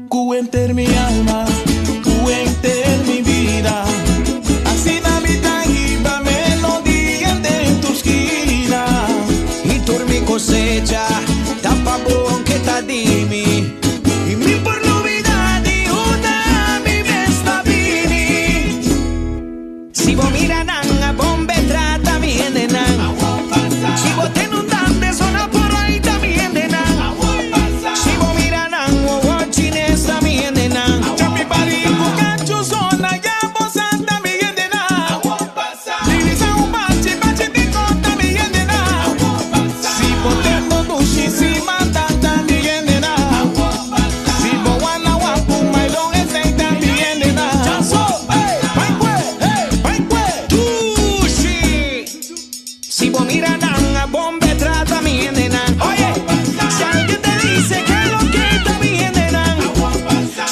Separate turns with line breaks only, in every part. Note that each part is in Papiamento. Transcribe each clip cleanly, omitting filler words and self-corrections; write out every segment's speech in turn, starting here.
Ku henter mi alma, ku henter mi bida, asina mi ta hiba melodia den tur skina.
I tur mi kosecha ta pa bo aunke ta di mi. I mi por lubida di unda mi mes ta bini. Si bo mira nan a bon be trata mi hendenan. Si bo tende un dande sona por ahí ta mi hendenan. Si bo mira nan wowo chines ta mi hendenan.
Chapi bari ku kachu sona ya bo sa ta mi hendenan. Lirisa un bachi bachi di kota mi hendenan. Si bo tende dushi si manda ta mi hendenan. Si bo wana wapu mailon esei ta mi hendenan.
Dushi! Si bo mira nan a bon be trata mi hendenan. Oye, si alguien te dice que lo que ta mi hendenan.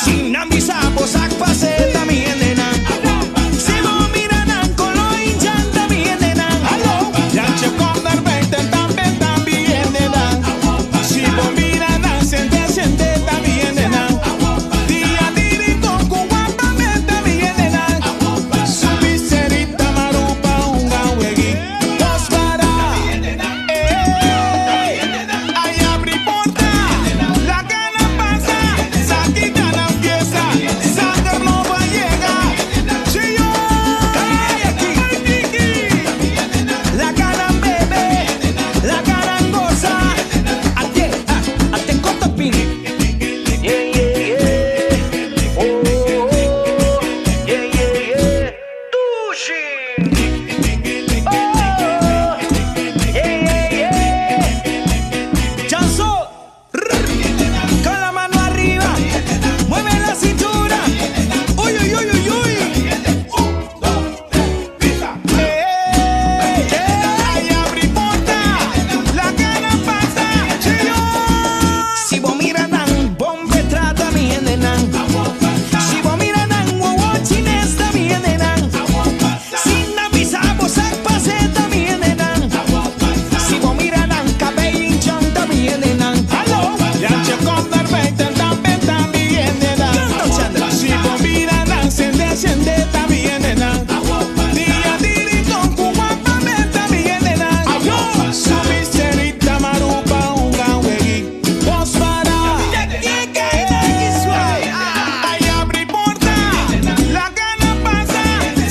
Si nan bisa bo sak pase ta mi hendenan. Si bo mira nan kolo hincha ta mi hendenan.
Yanche corner veinte tambe ta mi hendenan. Si bo mira nan sente sente ta mi hendenan. Dia di rincon ku guapamente mi hendenan. Subi serita marupa hunga wegui dos para. Ey, ay abri porta, laga nan pasa, sa kita nan fiesta, sanger nobo a yega. Chio,
Ay aki,
ay tiki.
Laga nan bebe, laga nan gosa. Ate, ah, ate kota pin. Yeah, yeah, yeah. Oh, oh, oh. Yeah, yeah, yeah. Dushi! Oh, yeah, yeah, yeah. Chanso, con la mano arriba, mueve la cintura. Uy, uy, uy, uy, uy.
Ey, ay abri porta, laga nan pasa, chio.
Si bo mira nan bon be trata mi hendenan. Si bo mira nan wowo chines ta mi hendenan. Si nan bisa bo sak pase ta mi hendenan. Si bo mira nan kabei hinchan ta mi hendenan.
Hallo, Yanche corner veinte tambe ta mi hendenan.
Kanta Chandra.
Si bo mira nan sende sende ta mi hendenan. Dia di rincon ku guapamente ta mi hendenan. Subi serita marupa hunga wegui dos para. Ay abri porta, laga nan pasa,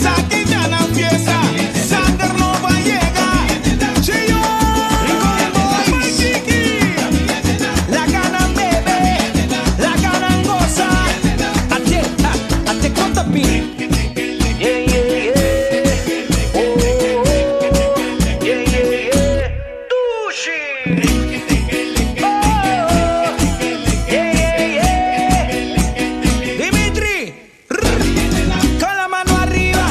sa kita nan fiesta, sanger nobo a yega. Chio,
Rincon
ay
Boys.
tiki.
Laga nan bebe, laga nan gosa. Ate, ah, ate kota pin. Yeah, yeah, yeah. Oh, oh, oh. Yeah, yeah, yeah. Dushi! Oh, yeah, yeah, yeah. Dimitri, con la mano arriba,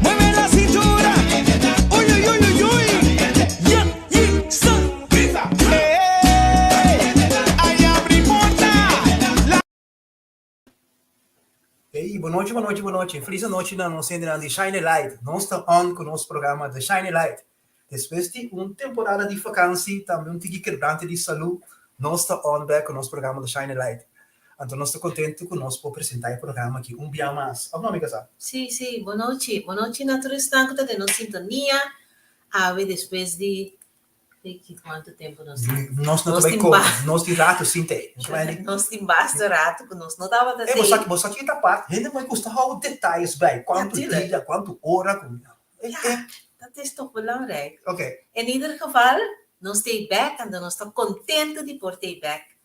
mueve la cintura. Uy, uy, uy, uy, uy. Yeah, yeah, son.
Ey, ay abri porta,
Hey, bon nochi, bon nochi, bon nochi. Felis nochi na nos hendenan di Shine a Light. Nos ta on ku nos programa The Shine a Light. Despues di un temporada di vakansi, tambe un tiki kebrante di salú, nos ta on bek ku nos programa The Shine a Light. Anto nos ta kontentu ku nos por presentá e programa aki un bia mas. Òf no, mi kasá?
Sí, sí, bon nochi. Bon nochi na tur esnan ku ta den nos sintonia awe despues di Ricky, kuantu tempu nos tin?
Nos no
Nos
ta bai
tin
kome,
ba-
nos tin ratu sin te.
Nos tin basta ratu ku nos no tabata
Eh, bo sa,
te.
bo sa ki ta part, hende mai gusta hou detayes bij. Kuantu
Natuurlijk.
dia, kuantu ora. Ku, eh,
Ja,
eh,
dat is toch belangrijk.
oké.
In ieder geval, nos ta back en nos ta contento di por ta back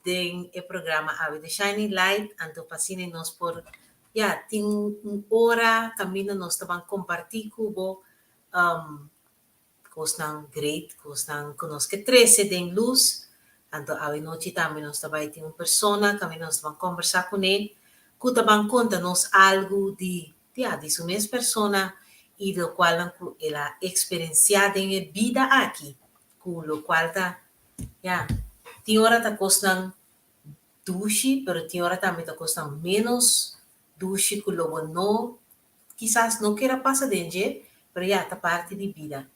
den e programa awe The Shining Light anto pa asina nos por ya tin un ora kaminda nos ta ban kompartí ku bo um, kosnan great, kosnan ku nos ke trese den lus. Anto awe nochi tambe nos ta bai tin un persona kaminda nos ta ban kombersá kuné ku ta ban konta nos algu di ya di su mes persona i lokualnan ku el a eksperensiá den e bida aki ku lokual ta ya tin ora ta kosnan. dushi, pero tin ora tambe ta kosnan ménos dushi ku lo bo no kisas no kier a pasa den dje, pero ya, ta parti di bida.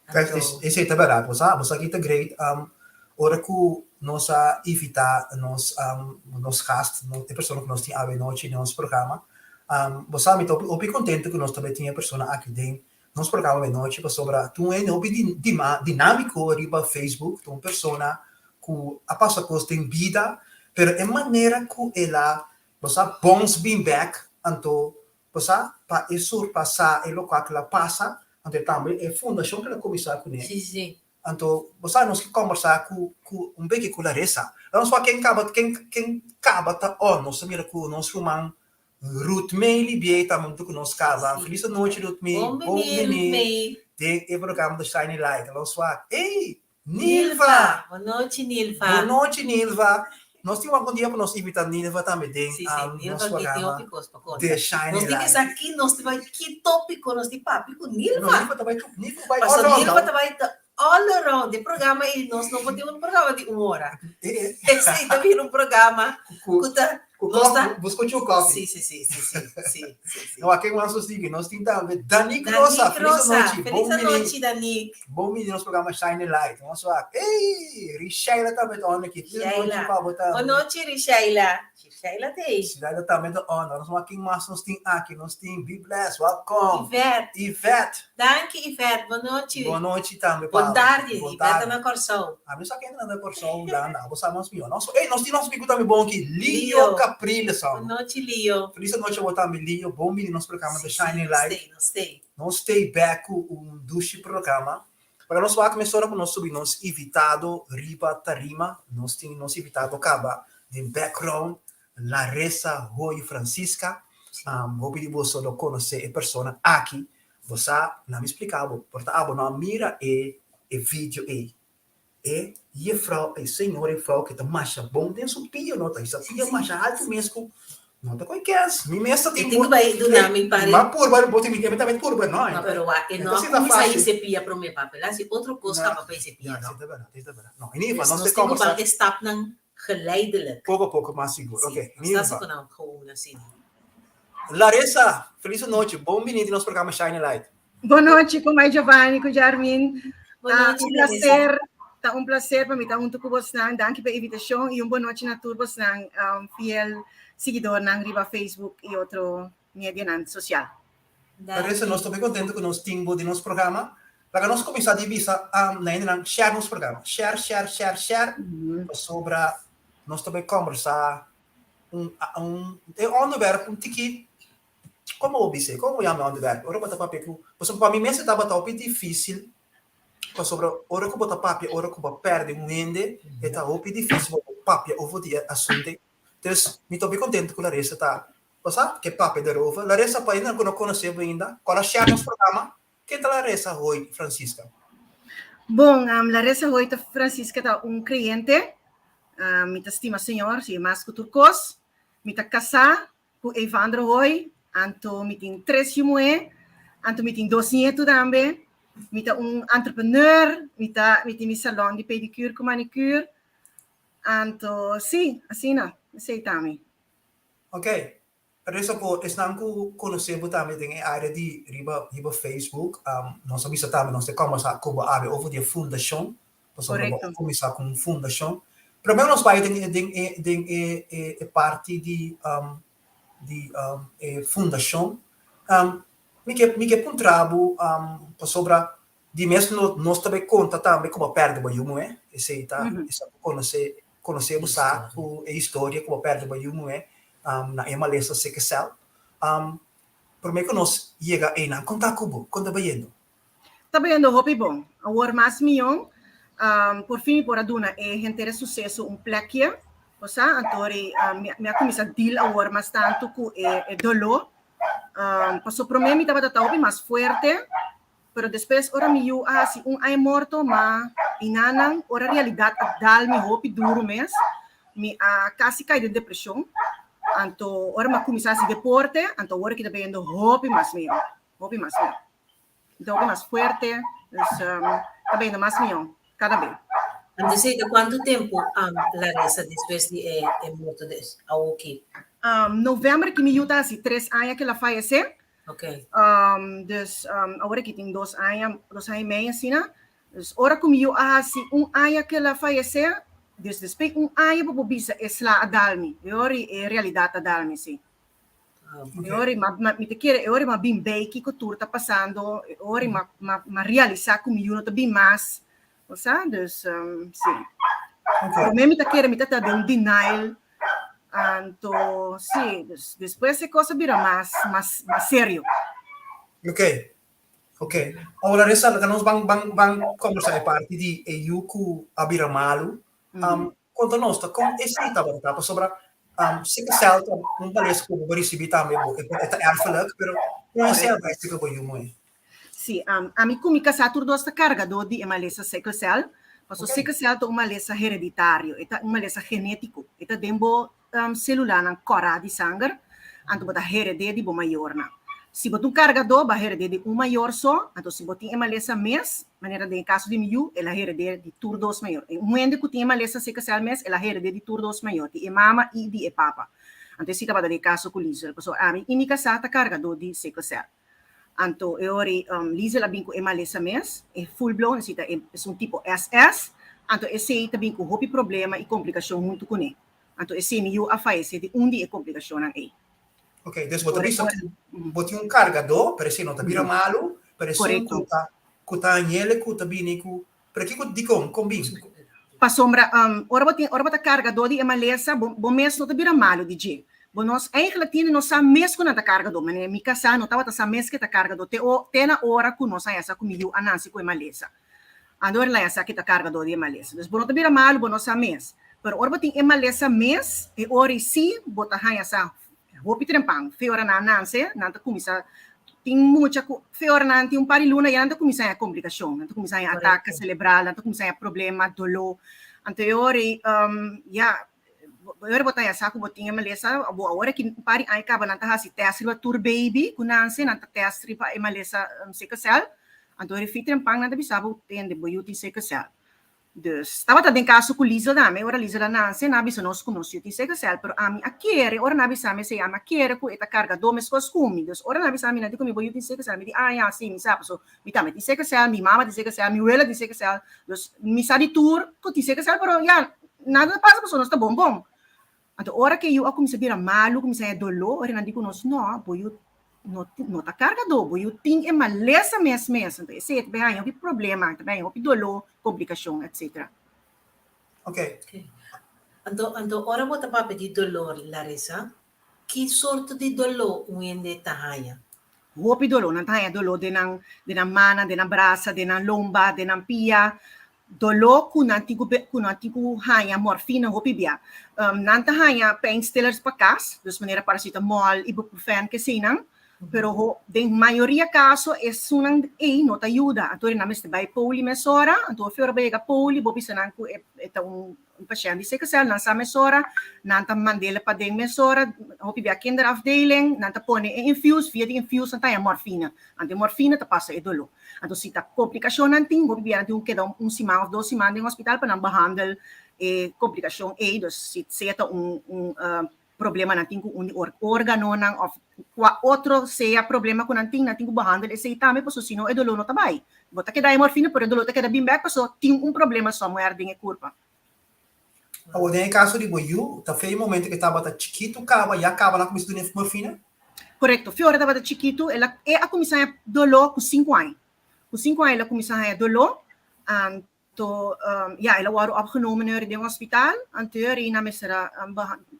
Anto.
Esei ta bèrdat. Bo sa, bo sa ki ta great, ora ku nos a invitá nos nos gast, e persona ku nos tin awe nochi den nos programa, bo sa mi ta hopi hopi kontentu ku nos ta bai tin e persona aki den nos programa awe nochi pasobra ta un hende hopi dinámiko riba Facebook, ta un persona ku a pasa kos den bida, pero e manera ku el a, bo sa, bons bin bèk, anto bo sa, pa e surpasá e lokual ku el a pasa, anto e tambe e fundashon ku el a kuminsá kuné.
Sí, sí.
Anto, bo sa, nos ke kòmbersá ku ku un beke ku Larissa. Nos wak ken kaba ken ken kaba ta on. Nos ta mira ku nos ruman Ruth May Libié ta huntu ku nos kaba.
Sí.
Felis anochi Ruth May.
Bon
Bon
bini, Ruth
bini
May.
den e programa The Shining Light. Nos wak, ey! Nilva!
Nilva! Bon nochi, Nilva.
Bon nochi, Nilva. Nos tin wak un dia pa nos invita Nilva tambe den
Sí, sí,
nos
Nilva ki tin
programa
hopi kos pa konta.
The Shining
Nos tin ke
Light.
sa ki nos ta bai, ki tópiko nos tin papia ku
No,
Nilva.
Nilva ta bai, Nilva bai all
Paso
around,
Nilva
no?
ta bai ta all around. E programa ei nos no por tin un programa di un ora. Esei ta bira un programa
Ku,
ku ta
ku
nos
koffie,
ta
bo skucha un koffie.
Sí, sí, sí, sí, sí, sí, sí, sí.
No, ken mas nos sigui? Nos tin tambe Danique Rosa.
Danique
Felis
Rosa.
anochi.
Felis
Bon bini.
anochi, Danique.
Bon bini nos programa Shine Light. Nos wak. Ey, Rishaila tambe ta on aki. Felis anochi
Rishaila.
pa bo
Bon
tambe.
nochi, Rishaila. Rishaila ta ei.
Rishaila tambe ta on. Nos wak ken mas nos tin aki. Nos tin Be Blessed. Welcome.
Yvette.
Yvette.
Danki, Yvette. Bon nochi.
Bon nochi tambe pa
Bon
bo.
tardi.
Bon
Yvette ta
tardi.
na Kòrsou.
Ami sa kende na Kòrsou, Hulanda. Abo sa mas mihó. Nos, ey, nos tin nos amigu tambe bon aki, Lio
Lio.
Capriles.
Bon nochi, Lio.
Felis anochi abo tambe, Lio. Bon bini nos programa The
Sí, sí,
Shining
nos
Light.
stay, nos stay.
Nos stay back ku un dushi programa. Para nos wak mesora ku nos subi nos invitado riba tarima. Nos tin nos invitado kaba den background, Larissa Hoy Francisca. Um, hopi di boso lo konosé e persona aki. Bo sa, na mi splika bo, por ta abo no a mira e e video ei. E jefrouw, e señor jefrouw ke ta masha bon den su pia, no ta hisa pia masha haltu mes ku no ta koi kes. Mi mes ta
E
tin
tin ku bai duna mi pare.
Ma purba, bo tin mi tambe purba, no.
No, pero wa, e
E
no
ta
a
asina
kuminsá
fácil.
hisa pia promé, papi. El a hasi otro kos
No.
kaba pa hisa pia,
Ja,
no.
si ta bèrdat, si ta bèrdat. No, in ieder geval,
Dus
nos
nos
te
tin ku
kombersá
ban e stapnan geleidelijk.
poko poko mas sigur.
Sí,
Ok,
nos ta hasi
Nilva.
ku nan gewoon asina.
Larissa, felis anochi. Bon bini di nos programa Shine a Light.
Bon nochi ku mai Giovanni, ku Jarmin.
Bon
Ta
nochi,
un
Larissa.
placer, ta un placer pa mi ta hunto ku bosnan. Danki pa e invitashon i un bon nochi na tur bosnan um, fiel siguidornan riba Facebook i otro medianan sosial.
Larissa,
Danki.
nos ta muy contento ku nos tin bo den nos programa. Laga nos kuminsá di bisa um, na hendenan share nos programa. Share, share, share, share. Pasobra nos ta bai kombersá un, un, e onderwerp un tiki Como bo bis'é? Como bo yama e onderwerp? Ora bo ta papia ku, pasobra pa mi mes e tabata hopi difísil, pasobra ora ku bo ta papia, ora ku bo a pèrdè un hende, e ta hopi difísil pa bo papia over di e asuntu ei. Dus, mi ta hopi kontentu ku Larissa ta, bo sa, ke papia derover. Larissa, pa esnan ku no konosé bo ainda, kòrda share nos programa. Ken ta Larissa Hoy Francisca?
Bon, Larissa Hoy ta Francisca ta un kreyente. Mi ta stima Señor, si, mas ku tur kos. Mi ta kasá Ku Evandro Hoy, anto mi tin tres yu muhé, anto mi tin dos nietu tambe. Mi ta un entrepreneur, mi ta mi tin mi salon di pedicure ku manicure. Anto sí, asina, esei ta mi.
Ok, Resa por esnan ku konosé bo tambe den e área di riba riba Facebook, nos a bisa tambe nos ta kòmbersá ku bo awe over di e fundashon, pasobra bo a
Korekto.
kuminsá ku un fundashon. Primero nos bai den e den e den e e e parti di um di um e fundashon. Um mi ke mi ke puntra bo um pasobra di mes no nos ta bai konta tambe ku bo a pèrdè bo yu muhé, esei ta esei bo konosé konosé bo sa ku e historia ku bo a pèrdè bo yu muhé um na e malesa sikesèl. Um promé ku nos yega einan konta ku bo, kon ta bayendo?
Ta bayendo hopi bon. Awor mas mion, por fin mi por a duna e henter e suseso un plekje, bo sa, anto ri mi a kuminsá deal awor mas tantu ku e doló. Paso promé mi tabata ta hopi mas fuerte, pero despues ora mi yu a hasi un aña morto, ma enanan ora realidat a dal mi hopi duru mes, mi a kasi kai den depreshon. Anto ora mi a kuminsá hasi deporte, anto awor aki ta bayendo hopi mas mihó, hopi mas mihó. Mi ta hopi mas fuerte, dus ta bayendo mas mihó kada be.
Anto esei ta kuantu tempu Larissa despues di e e morto di awoki?
November ki mi yu ta hasi tres aña ku el a fayesé.
Ok.
Dus awor aki tin dos aña, dos aña i mei asina. Dus ora ku mi yu a hasi un aña ku el a fayesé, dus despues un aña bo por bisa e sla a dal mi. E ora e realidat a dal mi, si. E ora ma, ma, mi ta kere, e ora ma bin bei kiko tur ta pasando, e ora ma, ma, ma realisá ku mi yu no ta bin mas. Bo sa? Dus, si.
Ok.
Promé mi ta kere mi ta ta den un denial. Anto, si, dus despues e kos a bira mas, mas, mas serio.
Ok. Ok. Awor Larissa, laga nos ban, ban, ban kombersá e parti di e yu ku a bira malu. Konta nos ta kon esei tabata, pasobra sickle cell ta un malesa ku bo por risibí tambe, bo e ta erfelijk, pero kon esei a bai sika bo yu muhé?
Sí, ami ku mi kasá tur dos ta kargadó di e malesa sickle cell, pasobra sickle cell ta un malesa hereditario, e ta un malesa genétiko, e ta den bo celulanan kòrá di sanger, anto bo ta hered'é di bo mayornan. Si bo ta un kargadó, bo a hered'é di un mayor so, anto si bo tin e malesa mes, manera den e kaso di mi yu, el a hered'é di tur dos mayor. E un hende ku tin e malesa sikkelcel mes, el a hered'é di tur dos mayor, di e mama i di e papa. Anto esei tabata den e kaso ku Liesel, pasobra ami i mi kasá ta kargadó di sikkelcel. Anto e ora ei Liesel a bin ku e malesa mes, e full blown, esei ta esun tipo SS, anto esei ta bin ku hopi problema i komplikashon huntu kuné. Anto esei mi yu a fayesé di un di e komplikashonnan ei.
Ok, dus bo ta bisa ku bo tin un kargadó, pero esei no ta bira malu, pero esun ku ta ku ta hañ'el ku ta bini ku, pero kiko dikon, kon bin?
Pasobra ora bo tin ora bo ta kargadó di e malesa bo bo mes no ta bira malu di dje. Bo nos eigenlijk tin no sa mes ku nan ta kargadó, manera mi kasá no tabata sa mes ku e ta kargadó te o te na ora ku nos haña sa ku mi yu a nase ku e malesa. Andor la esaki ta karga dor di e malesa. Dus bo no ta bira malu, bo no sa mes. Pero ora bo tin e malesa mes, e ora ei sí bo ta haña sa hopi trempan. Fe ora nan nanse, nan ta kuminsá tin mucha ku fe ora nan tin un par di luna ya nan ta kuminsá haña komplikashon. Nan ta kuminsá haña atake selebral, nan ta kuminsá haña problema, doló. Anto e ora ei, ya, e ora bo ta haña sa ku bo tin e malesa, bo awor aki un par di aña kaba nan ta hasi tèst riba tur baby ku nanse, nan ta tèst riba e malesa sikkelcel. Anto e fitren pan nan ta bisa bo tende bo yu tin sikkelcel. Dus tabata den kaso ku Liesel tambe, ora Liesel a nanse nan a bisa nos ku nos yu tin sikkelcel, pero ami a kere, ora nan a bisa mi esei ami a kere ku e ta kargadó meskos ku mi. Dus ora nan a bisa mi nan di ku mi bo yu tin sikkelcel, mi di ah ya si mi sa paso mi tambe tin sikkelcel, mi mama tin sikkelcel, mi wela tin sikkelcel, dus mi sa di tur ku tin sikkelcel pero ya nada ta pasa paso nos ta bon bon. Anto ora ku e yu a kuminsá bira malu, kuminsá haña doló, ora nan di ku nos, no, bo yu no no ta kargadó, bo yu tin e malesa mes mes. Anto esei e ta bai haña hopi problema, ta bai haña hopi doló, komplikashon, etsetera.
Ok.
Anto, anto ora bo ta papia di dolor, Larissa, ki sorto di doló un hende ta haña?
Hopi doló, nan ta haña doló den nan den nan mannan, den nan brasa, den nan lomba, den nan pia, Doló ku nan tin ku ku nan tin ku haña morfina hopi bia. Nan ta haña pijnstillers pa kas, dus manera paracetamol, ibuprofen, keseinan, pero ho den mayoria kaso esunnan ei no ta yuda. Anto nan mester bai poli mesora, anto hopi ora bo yega poli bo bisa nan ku e ta un pashènt di sikkelcel, nan sa mesora, nan ta mand'el paden mesora, hopi bia kinderafdeling, nan ta pone e infuus, via di infuus nan ta haña morfina. Anto e morfina ta pasa e doló. Anto si ta komplikashonnan tin, hopi bia nan tin ku keda un siman òf dos siman den hospital pa nan behandel e komplikashon ei. Dus si sea ta un un problema nan tin ku un di organonan òf kua otro sea problema ku nan tin, nan tin ku behandel esei tambe pasobra si no e doló no ta bai. Bo ta keda e morfina pero e doló ta keda bin bèk pasobra tin un problema somewhere den e kurpa.
Awor den e kaso di bo yu, ta fe e momento ku e tabata chikitu kaba, ya kaba nan kuminsá duna e morfina?
Korekto. Fiora tabata chikitu, el a e a kuminsá haña doló ku sinku aña. Ku sinku aña el a kuminsá haña doló, anto ya el a wòrdu opgenomen heur den hospital, anto heur ei nan mester a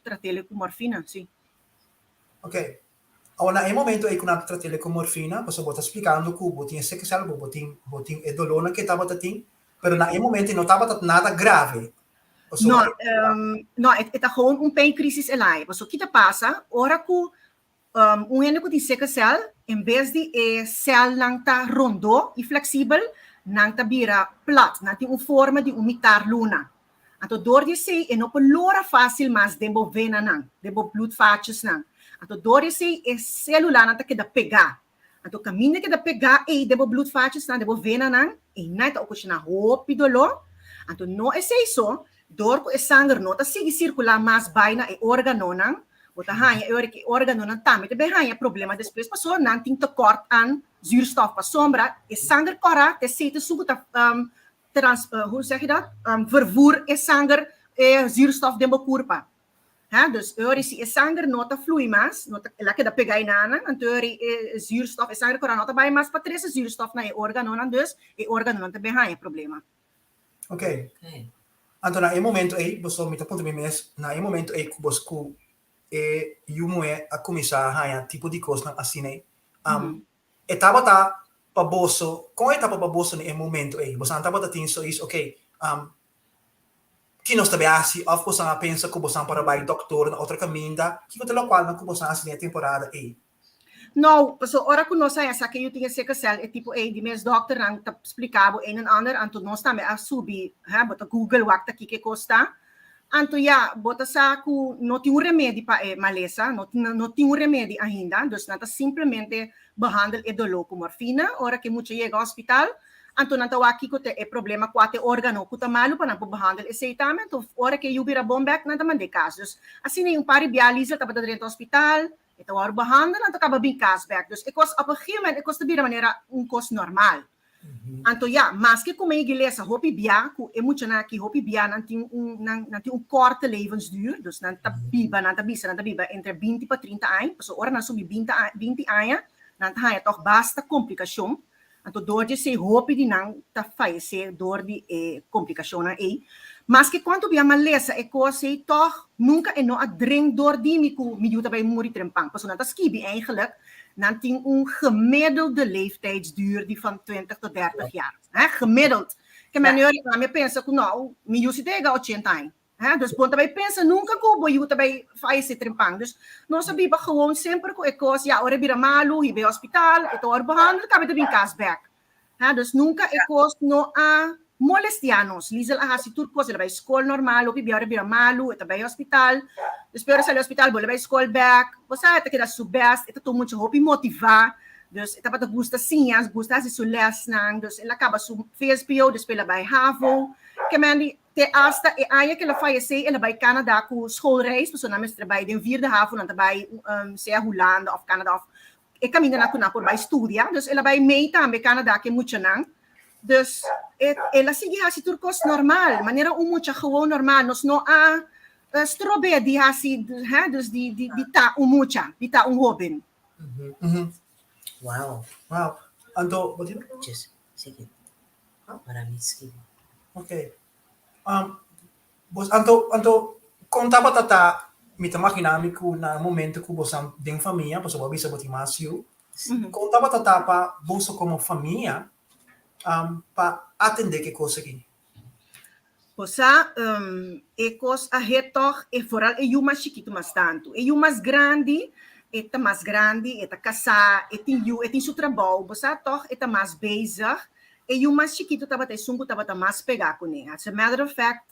trat'el ku morfina, si.
Ok. Awor na e momento ei ku nan ta trat'el ku morfina, pasobra bo ta splikando ku bo tin e sekersel, bo tin bo tin e dolónan ku e tabata tin, Pero na e momento no tabata nada grave.
No, no, e ta gewoon un pijncrisis el haña. Pasobra ki ta pasa ora ku un hende ku tin sikkelcel, en bes di e celnan ta rondó i fleksibel, nan ta bira plat, nan tin un forma di un mitar luna. Anto dor di esei e no por lora fásil mas den bo venanan, den bo bloedvaatjesnan. Anto dor di esei e sélulanan ta keda pegá. Anto kaminda keda pegá ei den bo bloedvaatjesnan, den bo venanan, einan e ta okashoná hopi doló. Anto no esei so, dor ku e sanger no ta sigui sirkulá mas bai na e órganonan, bo ta haña e ora ku e órganonan tambe ta bin haña problema despues pasobra nan tin tekort aan zuurstof pasobra e sanger kòrá ta esei ta esun ku ta trans, hoe zeg je dat, vervoer e sanger, e zuurstof den bo kurpa. Ha, dus e ora si e sanger no ta flui mas, no ta, el a keda pega enanan, anto e ora e zuurstof, e sanger kòrá no ta bai mas pa trese zuurstof na e órganonan, dus e órganonan ta bin haña problema.
Ok. Anto na e momento ei, boso, mi ta puntra mi mes, na e momento ei ku bos ku e yu muhé a kuminsá haña tipo di kosnan asina ei, E tabata pa boso, kon e tabata pa boso na e momento ei? Bosan tabata tin sois, ok, ki nos ta bay hasi? Of bosan a pensa ku bosan por a bay doktor na otro kaminda? Kiko ta lokualnan ku bosan hasi den e temporada ei?
No, paso ora ku nos haña sa ke yu tin e sikkelcel, e tipo ei, di mes dokternan ta splika bo een en ander, anto nos tambe a subi, hè, bo ta google wak ta kiko e kos ta. Anto ya, bo ta sa ku no tin un remedi pa e malesa, no no tin un remedi ainda, dus nan ta simplemente behandel e doló ku morfina. Ora ku e mucha yega hospital, anto nan ta wak kiko ta e problema kua ta e órgano ku ta malu pa nan por behandel esei tambe. Anto ora ku e yu bira bon bèk, nan ta mand'é kas. Dus asina un par di bia Liesel tabata drenta hospital, e ta wòrdu behandel, anto kaba bin kas bèk. Dus e kos op een gegeven moment e kos ta bira manera un kos normal. Anto ya, maske ku mi iglesia hopi bia ku e muchanan aki hopi bia nan tin un nan nan tin un korte levensduur, dus nan ta biba nan ta bisa nan ta biba entre binti pa trinta aña, pasobra ora nan subi binti aña binti aña nan ta haña tòg basta komplikashon, anto dor di esei hopi di nan ta fayesé dor di e komplikashonnan ei. Maske kuantu bia malesa e kos ei tòg nunka e no a dren dor di mi ku mi yu ta bai muri trempan, pasobra nan ta skibi eigenlijk Nan tin un gemiddelde leeftijdsduur di van 20 tot 30 jaar. Hè? Gemiddeld. Ke men nu mi pensa ku nou, mi yu si ta yega 80 aña. Hè? Dus bon ta bai pensa nunka ku bo yu ta bai fallece trempan. Dus nos a biba gewoon semper ku e kos, ja, ora e bira malu, hiba e hospital, e ta wòrdu behandeld, kabe ta bin kas bèk. Ha, dus nunka e kos no a molestia nos. Liesel a hasi tur kos, el a bai skol normal, hopi bia ora bira malu, e ta bai hospital. Despues ora sali hospital, bolbe bai skol bèk. Bo sa, e ta keda su bèst, e ta tur mucha hopi motivá. Dus e tabata gusta siña, gusta hasi su lèsnan. Dus el a kaba su vsbo, despues el a bai havo. Ke men di, te asta e aña ke el a fayesé, el a bai Canada ku schoolreis, pasobra nan mester bai den vierde havo, nan ta bai sea Hulanda òf Canada òf E kamindanan ku nan por bai studia, dus el a bai mei tambe Canada ku e muchanan. Dus e el a sigui hasi tur kos normal, manera un mucha gewoon normal. Nos no a strob'é di hasi, hè, dus di di di ta un mucha, di ta un hóben.
Wow.
Wow. Anto, bo tin?
Just sigui. Ora mi skibi.
Ok. Bos anto anto kon tabata ta mi ta magina mi ku na e momento ku bosan den famia pasobra bo a bisa bo tin mas yu kon tabata ta pa boso komo famia pa atende ku e kos aki?
Bo sa e kos a hit tòg e foral e yu mas chikitu mas tantu e yu mas grandi e ta mas grandi e ta kasá e tin yu e tin su trabou bo sa tòg e ta mas bezig E yu mas chikitu tabata esun ku tabata mas pegá kuné. As a matter of fact,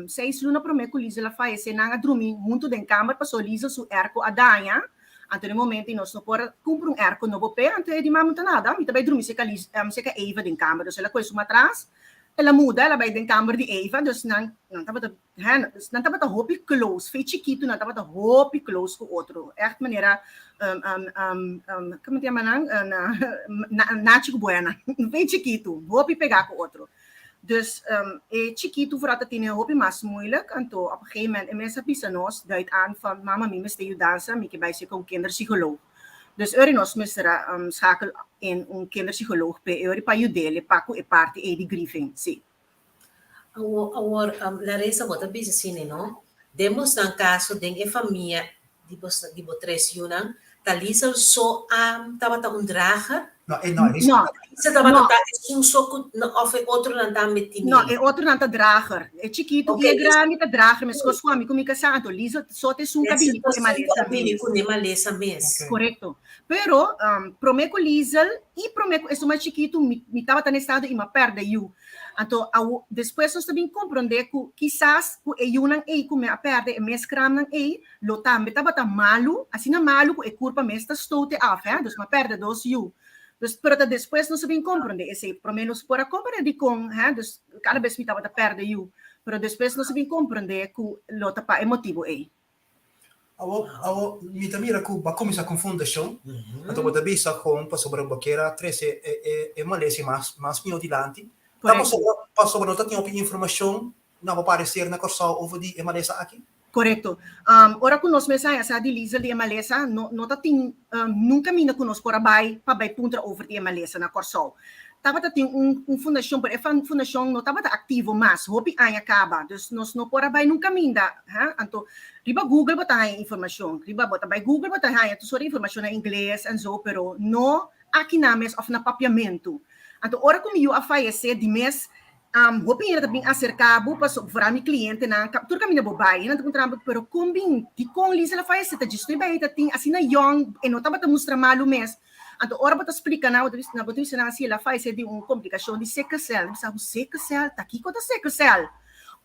seis luna promé ku Liesel a fayesé, nan a drumi huntu den kamber pasobra Liesel su airco a daña. Anto den momento ei nos no por a kumpra un airco nobo p'e. Anto e di, Mama, no ta nada, mi ta bai drumi serka Lies, serka Eva den kamber. Dus el a kohe su matras, el a muda, el a bai den kamber di Eva. Dus nan, nan tabata Hen, dus nan tabata hopi close, fe chikitu nan tabata hopi close ku otro. Echt manera, um, um, um, um, como te yama nan? Na, nachi ku buena. Fe chikitu, hopi pegá ku otro. Dus um, e chikitu vooral ta tine hopi mas moeilijk. Anto op een gegeven moment, e mes a bisa nos, duidt aan van, mama, mi mester yudansa, mi ke bai serka un kinderpsycholoog. Dus ori nos mester a um, schakel in un kinderpsycholoog p'e, e ori pa yud'é pa ku e parti ei di grieving, si.
Awor, awor, Larissa, bo ta bisa asina, no? Den bosnan kaso, den e famia di bos, di bo tres yunan, ta Liesel so a tabata un drager?
No, e no, Liesel
No.
Liesel tabata
No.
ta esun so ku, no, of e otronan tambe tin
No,
e?
e otronan ta drager. E chikitu
Ok,
i e
dus
grandi ta drager, meskos ku ami ku mi kasá. Anto Liesel so ta esun ku a bini ku e
Esun ku
malesa
a bini
mes.
ku e malesa mes.
Ok.
Korekto. Pero, promé ku Liesel i promé ku esun mas chikitu, mi, mi tabata na estado i mi a pèrdè yu. Anto, awo, despues nos ta bin komprondé ku kisas ku e yunan ei ku mi a pèrdè, e mes kramnan ei, lo tambe tabata malu, asina malu ku e kurpa mes ta stote af, hè. Dus mi a pèrdè dos yu. Dus, pero ta despues nos a bin komprondé esei. Promé nos por a komprondé dikon, hè, dus kada bes mi tabata pèrdè yu. Pero despues nos a bin komprondé ku lo ta pa e motibu ei.
Awor, awor mi ta mira ku bo a kuminsá ku un fundashon, anto bo ta bisa kon pasobra bo kier a trese e e e malesa mas mas mihó dilanti. Ta pasobra pasobra no ta tin hopi informashon na bo pareser na Kòrsou over di e malesa aki?
Korekto. Ora ku nos mes haña sa di Liesel di e malesa, no no ta tin nunka minda ku nos por a bai pa bai puntra over di e malesa na Kòrsou. Tabata tin un un fundashon, pero e fundashon no tabata aktivo mas, hopi aña kaba. Dus nos no por a bai nunka minda, ha. Anto riba Google bo ta haña informashon, riba bo ta bai Google bo ta haña tur sort di informashon na ingles en zo, pero no aki nan mes òf na papiamentu. Anto ora ku mi yu a fayesé di mes Hopi hende ta bin aserká bo pasobra foral mi klientenan tur kaminda bo bai nan ta puntra bo pero kon bin dikon Lisa la fayesé ta djis no bai ta tin asina yòn e no tabata mustra malu mes anto ora bo ta splika nan bo ta bisa bo ta bisa nan si el a fayesé di un komplikashon di sikkelcel nan bisa bo sikkelcel ta kiko ta sikkelcel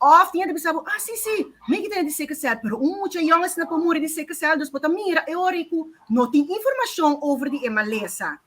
òf tin hende ta bisa bo ah si si mi ki tene di sikkelcel pero un mucha yòn asina por muri di sikkelcel dus bo ta mira e ora ku no tin informashon over di e malesa.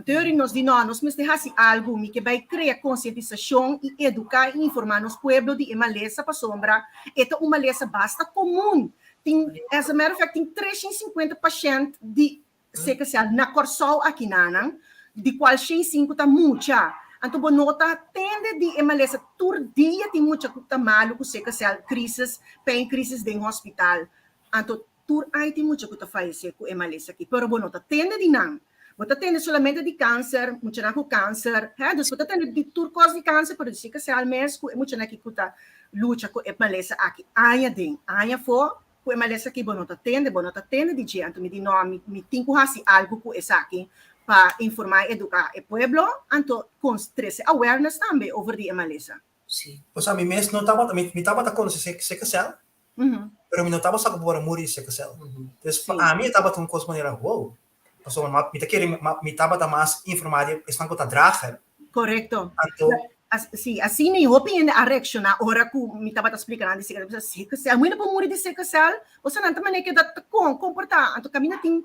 Anto yori nos di no, nos mester hasi algu, mi ke bai krea konsientisashon i eduká i informá nos pueblo di e malesa pasobra e ta un malesa basta komun. Tin, as a matter of fact, tin 350 pashènt di sikkelcel na Kòrsou akinanan, di kual 105 ta mucha. Anto bo no ta tende di e malesa, tur dia tin mucha ku ta malu ku sikkelcel, krisis, pèn krisis den hospital. Anto Tur ai tin mucha ku ta fayesé ku e malesa aki, pero bo no ta tende di nan. Bo ta tende solamente di kanser, muchanan ku kanser, hè, dus bo ta tende di tur kos di kanser, pero di sikkelcel mes ku e muchanan aki ku ta lucha ku e malesa aki aña den, aña afó ku e malesa aki bo no ta tende, bo no ta tende di dje. Anto mi di no, mi mi tin ku hasi algu ku esaki pa informá i eduká e pueblo, anto trese awareness tambe over di e malesa.
Sí. Osea mi mes no tabata, mi mi tabata konosé sikkelcel, Pero mi no tabata sa ku por a muri di sikkelcel. Dus pa ami e tabata un kos manera wow. Pasobra mi ta kere mi tabata mas informá di esnan ku ta drager.
Korekto. Anto. Sí, asina i hopi hende a reakshoná ora ku mi tabata splika nan di sikkelcel. Sikkelcel, mi no por muri di sikkelcel? Osea nan ta manera keda ta kon komportá. Anto kaminda tin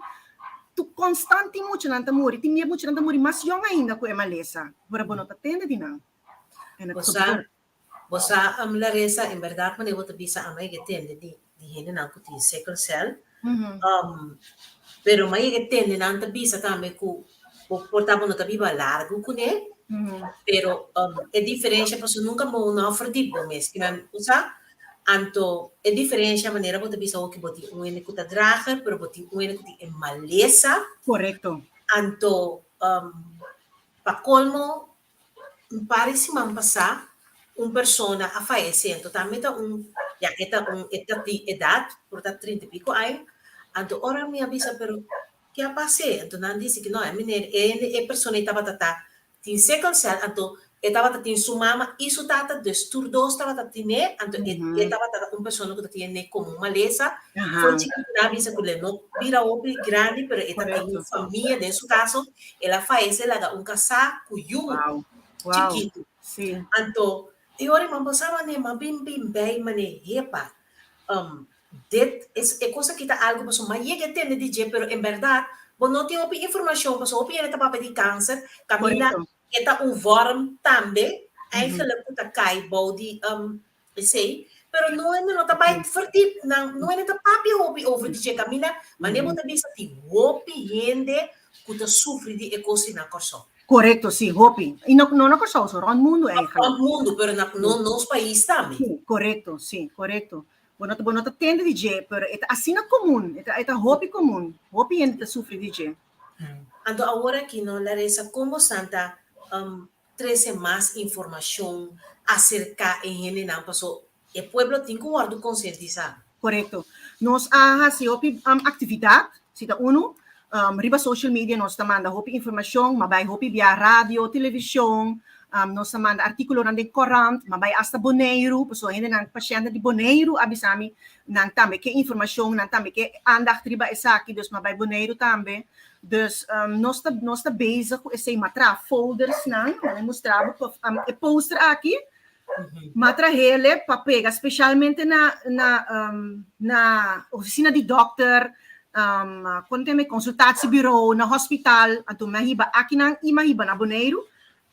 tu konstant tin muchanan ta muri, tin mia muchanan ta muri mas yòn ainda ku e malesa. Ora bo no ta tende di nan.
Bo sa, Bo sa am Larissa, en berdad manera bo ta bisa ama yega tende di di hendenan ku tin sickle cell. Pero ma yega tende nan ta bisa tambe ku bo por ta bo no ta biba largu kuné, pero e diferensha pasobra nunka bo no a verdiep bo mes. Kimen bo sa? Anto e diferensha manera bo ta bisa oki bo tin un hende ku ta drager pero bo tin un hende ku tin e malesa.
Korekto.
Anto pa kolmo Un par di siman pasá un persona a fayesé, anto tambe ta un, ya e ta un, e ta di edat, por ta trinta i piko aña, anto ora mi a bisa pero ke a pas'é? Anto nan disi ku no, e meneer, e hende, e persona ei tabata ta tin sickle cell, anto e tabata tin su mama i su tata, dus tur dos tabata tin'é, anto e e tabata un persona ku ta tiene komo un malesa, for chikitu nan a bisa ku lo no bira hopi grandi, pero e ta tin un famia den su kaso, El a fayesé laga un kasá ku yu chikitu. Anto, e ora mi a pensa manera, mi a bin bin bei manera, hepa, dit es e kos aki ta algu pasobra mi a yega e tende di dje, pero en bèrdat bo no tin hopi informashon pasobra hopi hende ta papia di kanser, kaminda e ta un vòrm tambe eigenlijk ku ta kai bou di Esei, pero no hende no ta bai verdiep, nan no hende ta papia hopi over di dje kaminda, manera bo ta bisa tin hopi hende ku ta sufri di e kos na Kòrsou.
Korekto, si, hopi. I no no na Kòrsou so, rònt mundu eigenlijk.
Rònt mundu, pero na no nos pais tambe.
Si, korekto, si, korekto. Bo no ta bo no ta tende di dje, pero e ta asina komun, e ta e ta hopi komun, hopi hende ta sufri di dje.
Anto awor aki no, Larissa, kon bo san ta trese mas informashon aserká e hendenan paso e pueblo tin ku wòrdu konsientisá.
Korekto. Nos a hasi hopi aktividat, si ta unu, riba social media nos ta manda hopi informashon, ma bai hopi bia radio, televishon, nos ta manda artíkulonan den korant, ma bai asta Boneiru, pasobra hendenan, pashèntnan di Boneiru a bisa mi nan tambe ke informashon, nan tambe ke aandacht riba esaki, dus ma bai Boneiru tambe. Dus nos ta nos ta bezig ku esei, m'a traha foldersnan, mi mustra bo e poster aki, m'a trahele pa pega specialmente na na na ofisina di dòkter, Um, kon teme consultatiebureau na hospital, anto mi a hiba akinan i mi a hiba na Boneiru.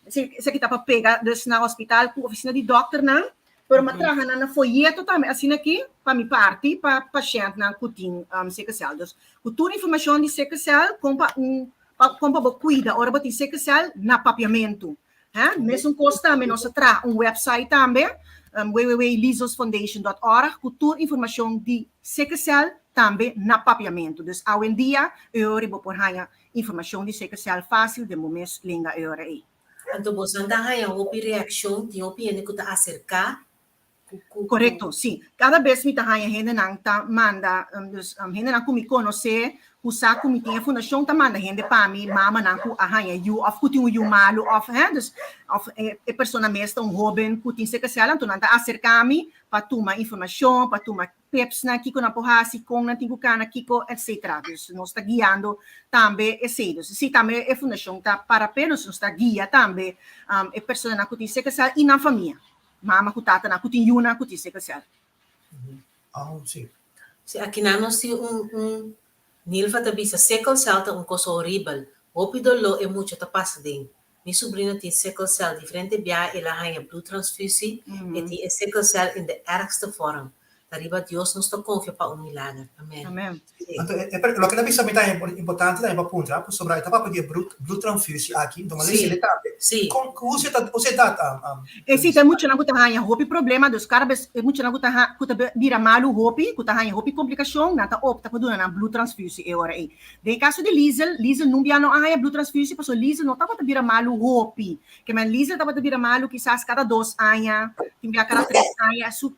Esaki ta pa pega dus na hospital ku oficina di dokternan, pero mi a traha nan na folleto tambe asina aki pa mi parti pa pashèntnan ku tin um, sikkelcel. Dus ku tur informashon di sikkelcel, kon pa un pa kon pa bo kuida ora bo tin sikkelcel na papiamentu. Hè? Mesun kos tambe nos a traha un website tambe, um, www.lizelsfoundation.org, ku tur informashon di sikkelcel tambe na papiamentu. Dus awendia e ora bo por haña informashon di sikkelcel fásil den bo mes lenga e ora ei.
Anto boso ta haña hopi reakshon, tin hopi hende ku ta aserká ku
Korekto, sí. Kada bes mi ta haña hendenan ta manda, dus hendenan ku mi konosé, ku sa ku mi tin e fundashon ta manda hende pa mi, mamanan ku a haña yu òf ku tin un yu malu òf hè, dus òf e persona mes ta un hóben ku tin sikkelcel, anto nan ta aserká mi pa tuma informashon, pa tuma tipsnan, kiko nan por hasi, kon nan tin ku kana, kiko, etcetera. Dus nos ta guiando tambe esei. Dus sí, tambe e fundashon ta para p'e, dus nos ta guia tambe e personanan ku tin sikkelcel i nan famia. Mama ku tatanan ku tin yunan ku tin sikkelcel.
Oh, sí.
Sí, akinan nos tin un Nilva ta bisa sickle cell ta un kos horibel. Hopi doló e mucha ta pasa den. Mi sobrino tin sickle cell, diferente biaha el a haña bloedtransfusie e tin e sickle cell in de ergste vorm. Ta riba Dios nos ta konfia pa un milager. Amen.
Amen.
Sí.
Anto, loke ta bisa mi ta importante tambe pa puntra, pasobra e ta papia di e bloedtransfusie aki, enton a lesa tambe. Kon, hoe zit dat, hoe zit dat?
E sí, ta muchanan ku ta haña hopi problema, dus kada bes e muchanan ku ta bira malu hopi, ku ta haña hopi komplikashon, nan ta opta pa duna nan bloedtransfusie e ora ei. Den kaso di Liesel, Liesel nunca no a haña bloedtransfusie, pasobra Liesel no tabata bira malu hopi. Ke men Liesel tabata bira malu kisas kada 2 aña, tin bia kada 3 aña, su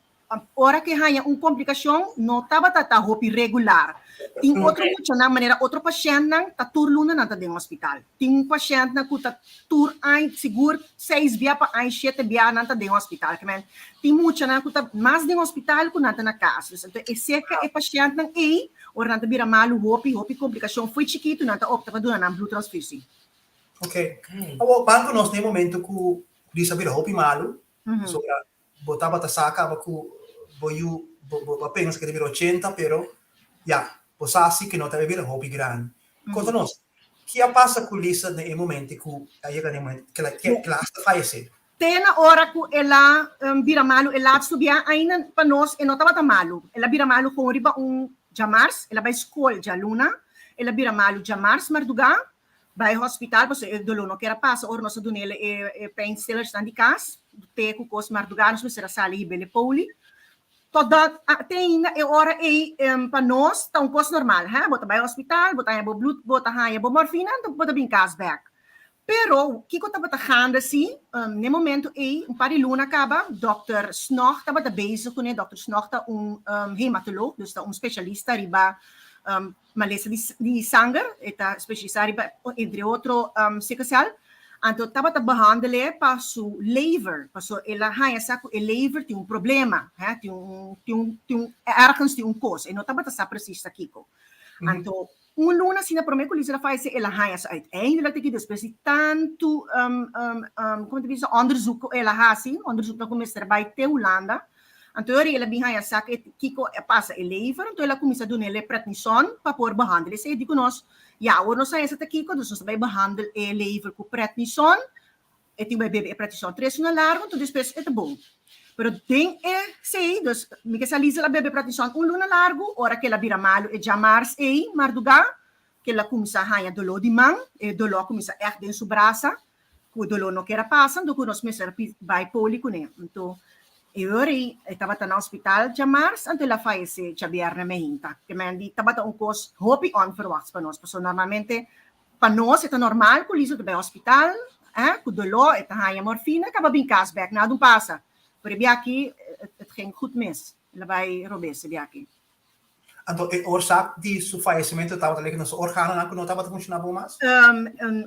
ora ku haña un komplikashon no tabata ta hopi regular. Tin otro muchanan, manera otro pashèntnan, ta tur luna nan ta den hospital. Tin un pashèntnan ku ta tur aña, sigur 6 bia pa aña, 7 bia nan ta den hospital. Ke men tin muchanan ku ta mas den hospital ku nan ta na kas. Dus anto e serka e pashèntnan ei, ora nan ta bira malu hopi, hopi komplikashon foi chikitu, nan ta opta pa duna nan bloedtransfusie.
Ok. Awor, ban ku nos den momento ku Lisa bira hopi malu, pasobra bo tabata sa kaba ku bo yu bo a pensa ku e ta bira 80, pero ya, bo sa si ku no ta bira hopi grandi. Konta nos, ki a pasa ku Lisa den e momento ku a yega den momento ku el a hasta fayesé?
Te na ora ku el a bira malu e laatste bia, ainda pa nos e no tabata malu. El a bira malu kon riba un djamars, el a bai skol djaluna, el a bira malu djamars mardugá, bai hospital pasobra e doló no ker a pasa ora nos a dun'é e pijnstillers nan di kas, te ku kos mardugá nos mester a sali hib'é poli. Totdat te ainda e ora ei pa nos ta un kos normal, hè? Bo ta bai hospital, bo ta haña bo bloed, bo ta haña bo morfina, anto bo ta bin kas bèk. Pero kiko tabata gaande si, n'e momento ei, un par di luna kaba, dòkter Snog tabata bezig kuné. Dòkter Snog ta un hematoloog, dus ta un spesialista riba malesa di sanger, e ta spesialisá riba entre otro sikkelcel. Anto tabata behandel'é pa su lever, pasobra el a haña sa ku e lever tin un problema, hè, tin un ergens tin un kos, e no tabata sa presis ta kiko. Anto un luna asina promé ku Liesel a fayesé, el a haña sa uiteindelijk aki despues di tantu kon ta bisa, onderzoek ku el a hasi, onderzoek nan ku mester bai te Hulanda. Anto el a bin haña sa kiko a pasa e lever, anto el a kuminsá dun'é prednison pa por behandel esei. Di ku nos, ya, awor nos haña sa ta kiko, dus nos ta bai behandel e lever ku prednison, e tin bai bebe e prednison 3 luna largu, anto despues e ta bon. Pero den esei, dus mi ke sa Liesel a bebe prednison un luna largu, ora ku el a bira malu e djamars ei mardugá, ku el a kuminsá haña doló di man, e doló a kuminsá ègt den su brasa, ku e doló no ker a pasa, anto ku nos mester bai poli kuné. Anto e ora ei e tabata na hospital djamars, anto el a fayesé djabièrnè meinta. Ke men di tabata un kos hopi onverwachts pa nos, pasobra normalmente pa nos e ta normal ku Liesel ta bai hospital, ku doló, e ta haña morfina, kaba bin kas bèk, nada un pasa. Pero e biaha het ging goed mis, el a bai robes e biaha aki.
Anto e oorzaak di su fallecimento tabata leken na su organonan ku no tabata funshoná bon mas?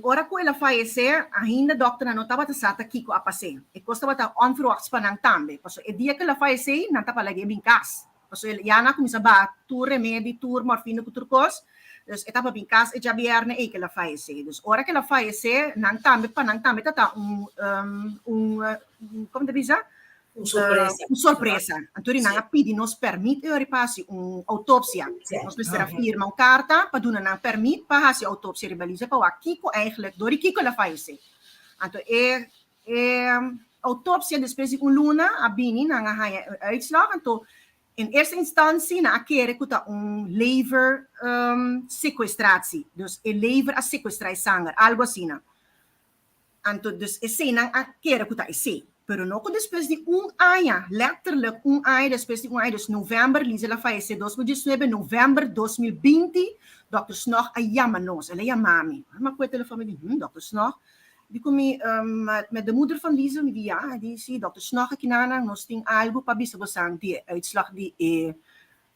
Ora ku el a fayesé, ainda dòkternan no tabata sa ta kiko a pas'é. E kos tabata onverwachts pa nan tambe. Pasobra e dia ku el a fayesé, nan tabata lag'é bin kas. Pasobra ya nan a kuminsá baha tur remedi, tur morfina ku tur kos. Dus e tabata bin kas e djabièrnè ei ku el a fayesé. Dus ora ku el a fayesé, nan tambe, pa nan tambe tabata un, komo ta bisa?
Un sorpresa.
Un sorpresa. Anto nan a pidi nos pèrmit e ora pa hasi un outopsia. Nos mester a firma un karta pa duna nan pèrmit pa hasi outopsia riba Liesel pa wak kiko eigenlijk, dor di kiko el a fayesé. Anto e e outopsia despues di un luna a bini, nan a haña e uitslag, anto in eerste instantie nan a kere ku ta un lever sequestratie, dus e lever a sequestrá e sanger, algo asina. Anto dus eseinan a kere ku ta esei. Pero no ku despues di un aña, letterlijk un aña despues di un aña, dus novèmber, Liesel a fayesé 2019, novèmber 2020, dòkter Snog a yama nos, el a yama mi. Mi a kue telefòn, mi di, hm, dòkter Snog? Di ku mi, met de moeder van Liesel? Mi di, ja. E di, si, dòkter Snog aki nan, nos tin algu pa bisa bosan di e uitslag di e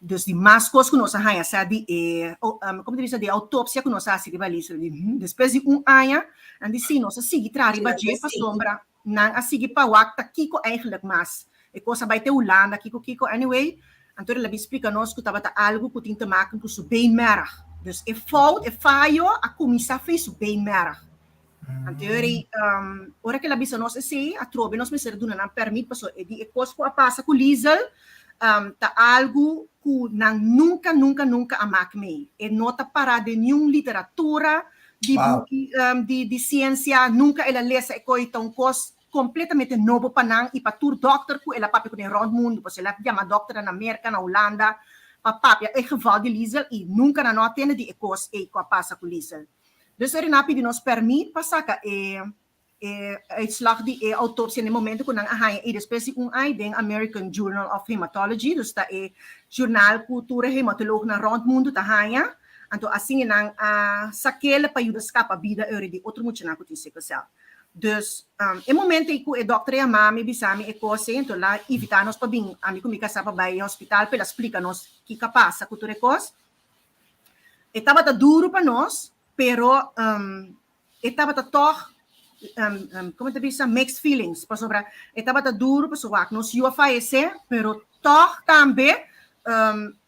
Dus di mas kos ku nos a haña sa di e, komo ta bisa, di e outopsia ku nos a hasi riba Liesel. Di, despues di un aña, nan di si, nos a sigui traha riba dje pasobra nan a sigui pa wak ta kiko eigenlijk mas. E kos a bai te Hulanda, kiko kiko, anyway, anto el a bin splika nos ku tabata algu ku tin te maken ku su beenmerg. Dus e fout, e fayo a kuminsá fei su beenmerg. Anto ora, ora ku el a bisa nos esei, atrobe nos mester a duna nan pèrmit pasobra e di e kos ku a pasa ku Liesel ta algu ku nan nunka, nunka, nunka a mak mee. E no ta pará den niun literatura di buki di siensia, nunka el a lesa e kos, ta un kos kompletamente nobo pa nan i pa tur dòkter ku el a papia kuné rònt mundu, pasobra el a yama dòkternan na Merka, na Hulanda pa papia e geval di Liesel i nunka nan no a tende di e kos ei ku a pasa ku Liesel. Dus Rina a pidi nos pèrmit pa saka e e uitslag di e outopsia na e momento ku nan a haña i despues di un aña den American Journal of Hematology, dus ta e journal ku tur e hematolognan rònt mundu ta haña. Anto asina nan a sak'el pa yuda skapa bida ora di otro muchanan ku tin sickle cell. Dus e momento ei ku e dòkter a yama mi bisa mi e kos ei, anto el a invitá nos pa bin ami ku mi kasá pa bai e hospital pa el a splika nos kiko a pasa ku tur e kos. E tabata duru pa nos, pero e tabata tòg, komo ta bisa, mixed feelings, pasobra e tabata duru pasobra wak nos yu a fayesé, pero tòg tambe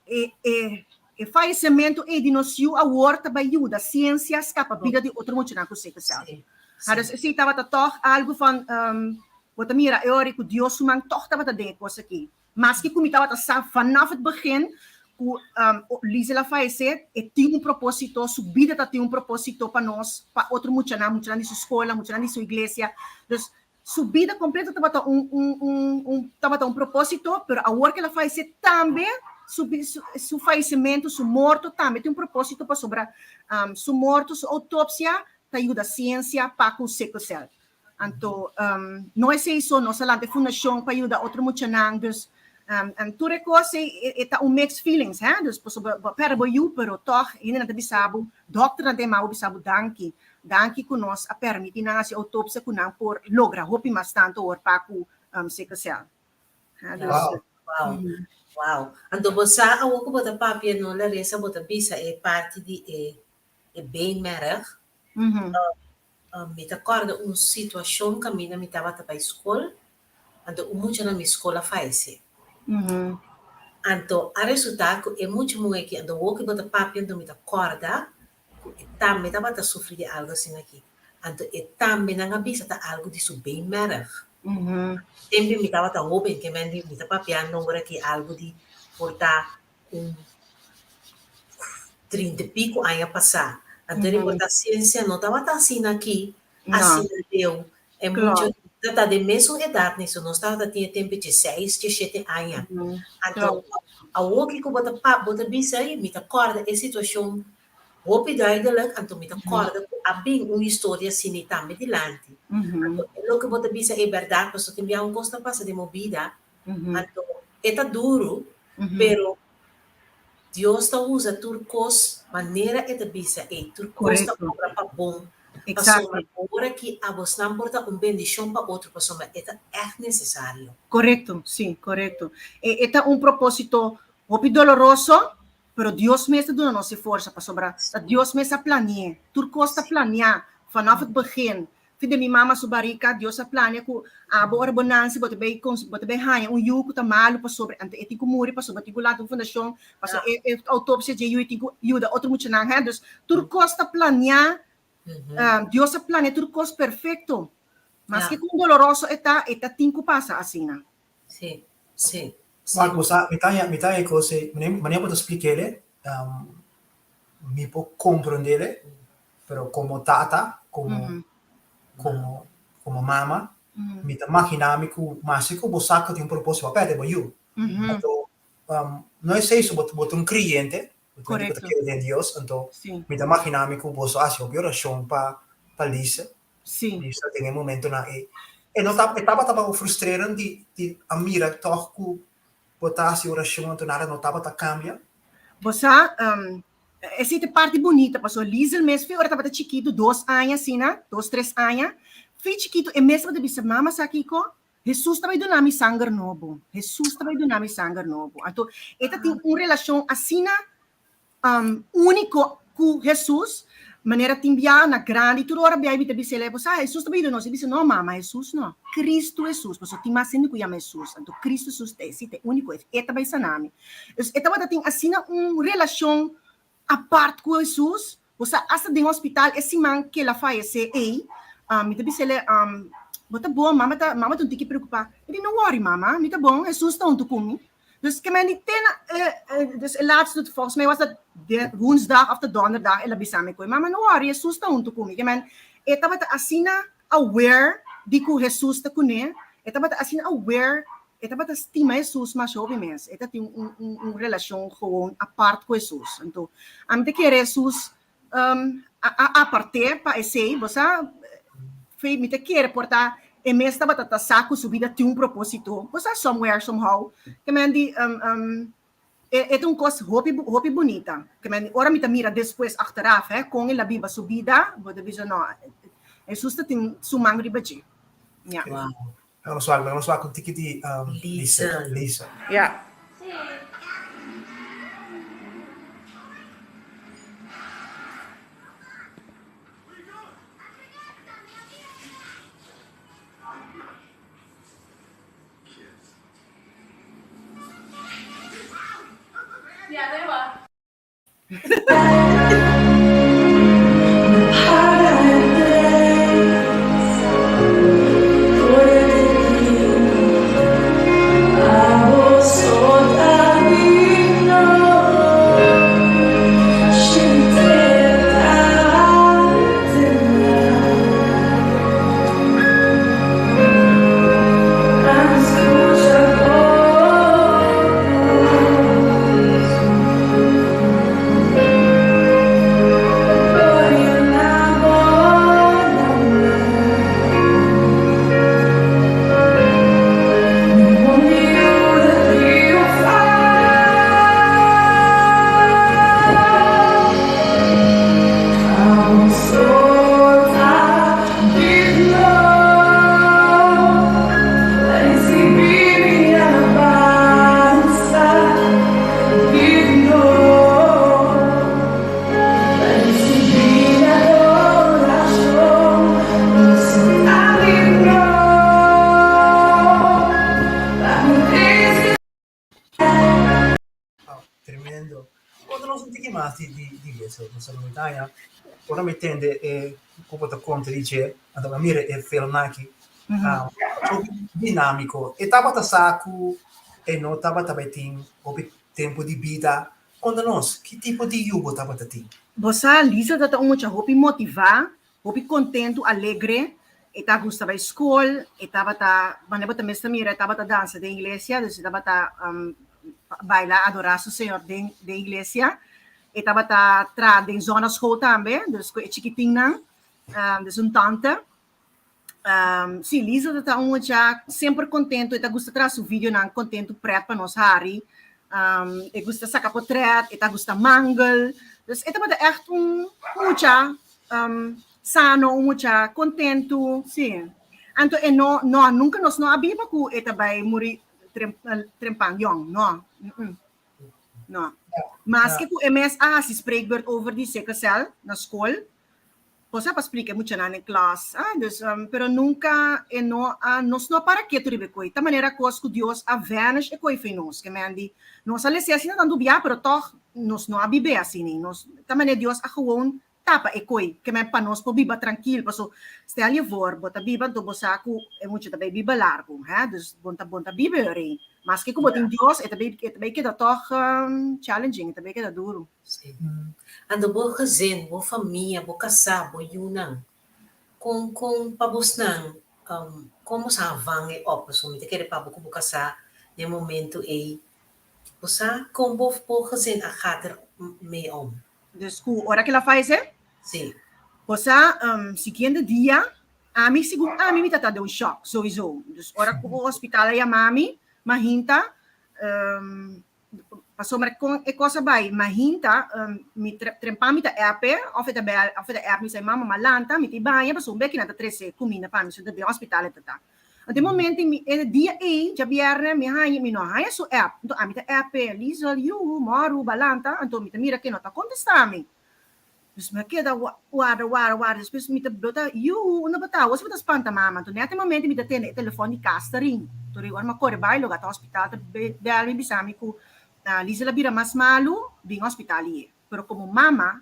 e e e fayesementu ei di nos yu awor ta bai yuda siensia skapa bida di otro muchanan ku sickle cell. Dus esei tabata tòg algu van bo ta mira e ora ku Dios su man tòg tabata den e kos aki. Maske ku mi tabata sa vanaf het begin ku Liesel a fayesé, e tin un propósito, su bida ta tin un propósito pa nos, pa otro muchanan, muchanan di su skola, muchanan di su iglesia. Dus su bida kompleto tabata un un un un tabata un propósito, pero awor ku el a fayesé tambe su su fayesementu, su morto tambe tin un propósito pasobra su morto, su outopsia ta yuda siensia pa ku sickle cell. Anto no esei so, nos a lanta e fundashon pa yuda otro muchanan, dus tur e kos ei e ta un mixed feelings, hè, dus pasobra bo a pèrdè bo yu, pero tòg hendenan ta bisa bo, dòkternan ta yama bo bisa bo danki, danki ku nos a pèrmití nan hasi outopsia ku nan por logra hopi mas tantu awor pa ku sickle cell.
Wow, wow, wow. Anto bo sa awor ku bo ta papia no Larissa, bo ta bisa e parti di e e beenmerg, Mi ta kòrda un situashon kaminda mi tabata bai skol, anto un mucha na mi skol a fayesé. Anto a resultá ku e mucha muhé aki, anto wou ku bo ta papia anto mi ta kòrda ku e tambe tabata sufri di algu asina aki. Anto e tambe nan a bisa ta algu di su beenmerg. Tempu mi tabata hóben ke men di mi ta papiando ora aki algu di por ta un trinta i pico aña pasá. Anto di por ta ciencia no tabata asina aki, asina leu. E mucha ta den mesun edad ni so nos tabata tin e tempo dieseis, diesshete aña. Anto awor ki ku bo ta pap bo ta bisa ei, mi ta kòrda e situashon hopi duidelijk, anto mi ta kòrda ku a bin un historia asina tambe dilanti. Anto e loke bo ta bisa e bèrdat, pasobra tin bia un kos ta pasa den bo bida, Anto e ta duru, pero Dios ta usa tur kos manera e ta bisa ei, tur kos ta obra pa bon. Pasobra ora ki abosnan por ta un bendishon pa otro pasobra e ta ègt nesesario.
Korekto, sí, korekto. E ta un propósito hopi doloroso, pero Dios mes ta duna nos e forsa pasobra ta Dios mes a plani'é. Tur kos ta planiá vanaf het begin. Fi den mi mama su barika, Dios a plania ku abo ora bo nanse bo ta bai bo ta bai haña un yu ku ta malu pasobra anto e tin ku muri pasobra tin ku lanta un fundashon pasobra e e outopsia dje yu e tin ku yuda otro muchanan hè. Dus tur kos ta planiá, Dios a plania tur kos perfekto. Maske kon doloroso e ta, e ta tin ku pasa asina.
Sí, sí, sí.
Mark, bo sa, mi ta haña, mi ta haña e kos ei, manera, manera bo ta splik'é, um, mi por komprondé, pero komo tata, komo, komo, komo mama, mi ta maginá mi ku maske ku bo sa ku tin un propósito, bo a pèrdè bo yu. Anto, um, no esei so, bo, bo ta un kreyente, bo ta hende ku ta
Korekto.
kere den Dios, anto
Sí.
mi ta maginá mi ku boso a hasi hopi orashon pa, pa Lisa,
Sí.
Lisa den e momentonan ei. E no ta, e tabata bo frustrerend di, di a mira tòg ku bo ta hasi orashon anto nada no tabata kambia?
Bo sa, um, esei ta e parti bunita, pasobra Liesel mes fi ora tabata chikitu, dos aña asina, dos, tres aña, fi chikitu e mes tabata bisa, Mama sa kiko? Hesus ta bai duna mi sanger nobo. Hesus ta bai duna mi sanger nobo. Anto, e ta tin un relashon asina um, úniko ku Hesus, manera tin bia na grandi, tur ora bia mi ta bisa el, bo sa, Hesus ta bai yuda nos. E bisa, no mama, Hesus no. Kristu Hesus, pasobra tin mas hende ku yama Hesus. Anto Kristu Hesus ta e, si ta e úniko, e ta bai sana mi. Dus e tabata tin asina un relashon apart ku Hesus, bo sa, asta den hospital e siman ku el a fayesé ei, mi ta bisa el, bo ta bon, mama ta, mama ta un tiki preokupá. E di, no wòri mama, mi ta bon, Hesus ta huntu ku mi. Dus ke men di te na, dus e laatste, volgens mij was dat de woensdag of de donderdag, el a bisa mi koe, mama no wòri, Hesus ta huntu ku mi. Ke men, e tabata asina aware di ku Hesus ta kuné, e tabata asina aware E tabata stima Hesus masha hopi mes. E ta tin un, un, un relashon gewoon apart ku Hesus. Anto, ami ta kere Hesus um, a, a apart'é pa esei. Bo sa, fe, mi ta kere por ta e mes tabata ta sa ku su bida tin un propósito. Bo sa, somewhere, somehow. Ke men di, um, um, e, e ta un kos hopi, hopi bunita. Ke men di, ora mi ta mira despues achteraf, hè, kon el a biba su bida, bo ta bisa, no, Hesus ta tin su man riba dje. Ja.
Wow.
Laga nos wak, laga nos wak un tiki di um,
Lisa.
Lisa. Lisa.
Ja.
Tremendo. Conta nos un tiki mas di di di eso. Nos a montaña. Ora mi tende e ku bo ta konta di dje, anto mi a mira e film aki. Um, hopi dinámiko. E tabata sa ku e no tabata bai tin hopi tempu di bida. Konta nos, ki tipo di yu bo tabata tin?
Bo sa, Lisa ta ta un mucha hopi motivá, hopi kontentu, alegre. E ta gusta bai skol, e tabata, wanneer bo ta mester mira, e tabata dansa den iglesia, dus e tabata um, baila, adorá su Señor den, den iglesia. E tabata traha den zonaschool tambe, dus ku e chikitinnan, um, dus un tante. Um, sí, Lisa ta ta un mucha semper kontentu, e ta gusta traha su videonan kontentu pret pa nos hari. Um, e gusta saka potret, e ta gusta mangel. Dus e tabata echt un mucha um, sano, un mucha kontentu, sí. Anto e no, no, nunka nos no a biba ku e ta bai muri trem, trempan yong, no. Mm -mm. No. Maske ku e mes a hasi spreekbeurt over di sikkelcel na skol, bo sa pa splika e muchanan den klas, ah, dus, um, pero nunka e no a, nos no a para ketu riba e koi. Ta manera kos ku Dios a vanish e koi fei nos. Ke men di, nos a lese asina tantu bia, pero tòg nos no a bib'é asina. Nos, ta manera Dios a gewoon. tapa e koi, ke men pa nos por biba trankil, paso stel je voor, bo ta biba anto bo sa ku e mucha ta bai biba largu, hè, dus bon ta bon ta biba eri. Maske ku bo tin Dios, e ta bai e ta bai keda tòg challenging, e ta bai keda duru.
Sí. Anto bo gezin, bo famia, bo kasá, bo yunan, kon kon pa bosnan, kon boso a vang e op? Pasobra mi ta kere pa bo ku bo kasá den e momento ei, bo sa kon bo bo gezin a gaat er mee om?
Dus ku ora kila fayesé?
Sí.
Bo sa, siguiente dia, ami segun ami mi ta ta den un shock, souiso. Dus ora ku hospital a yama mi, m'a hinta, pasobra kon e kos a bai, m'a hinta, mi trempa mi ta app e, òf e ta bèl, òf e ta app mi, sai mama, m'a lanta, mi ta i baña, pasobra un beki nan ta trese kuminda pa mi, so ta den hospital e ta ta. Anto e momento mi, e dia ei, djabièrnè, mi haña, mi no a haña su app. Anto ami ta app e, Liesel, yuhu, mòru, balanta. Anto mi ta mira ke no ta kontestá mi. Dus mi a keda warda, warda, warda. Despues mi ta blota, yuhu, unda bo ta? Wos bo ta spanta mama. Anto nèt e momento mi ta tende e telefòn di kas ta ring. Anto ora mi a kore bai, loga ta hospital ta bèl mi bisa mi ku Liesel a bira mas malu, bin hospital i e. Pero komo mama,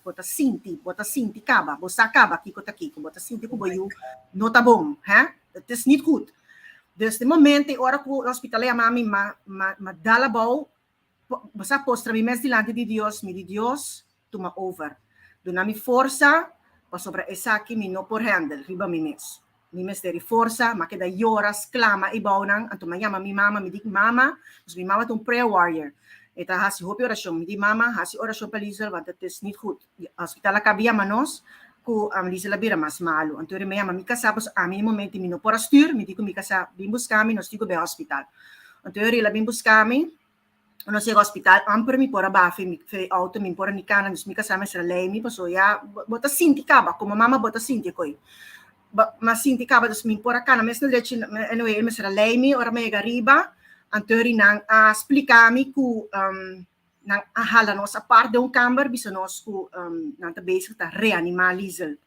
Bo ta sinti, bo ta sinti kaba, bo sa kaba kiko ta kiko, bo ta sinti ku bo yu no ta bon, hè? Het is niet goed. Dus de momento e ora ku hospital a yama mi, ma, ma, ma dal abou, bo sa postra mi mes dilanti di Dios, mi di Dios, tuma over. Duna mi forsa, pasobra esaki mi no por handle riba mi mes. Mi mester di forsa, m'a keda yora, sklama e bounan, anto m'a yama mi mama, mi di, Mama, pasobra mi mama ta un prayer warrior, e ta hasi hopi orashon, mi di, Mama, hasi orashon pa Liesel, want het is niet goed. Hospital a kaba yama nos ku Liesel a bira mas malu. Anto mi yama mi kasá, pasobra ami e momento mi no por a stuur, mi di ku mi kasá, bin buska mi, nos tin ku bai hospital. Anto el a bin buska mi, Nos yega hospital amper mi por a baha fe mi fe auto mi por a ni cana dus mi casa mester a lei mi paso ya bo ta sinti caba como mama bo ta sinti koe ma sinti caba dus mi por a cana mes na lechi anyway el mester a lei mi ora mi yega riba anto ri nan a splica mi cu nan a hala nos apart den un camber bisa nos cu nan ta bezig ta reanima Liesel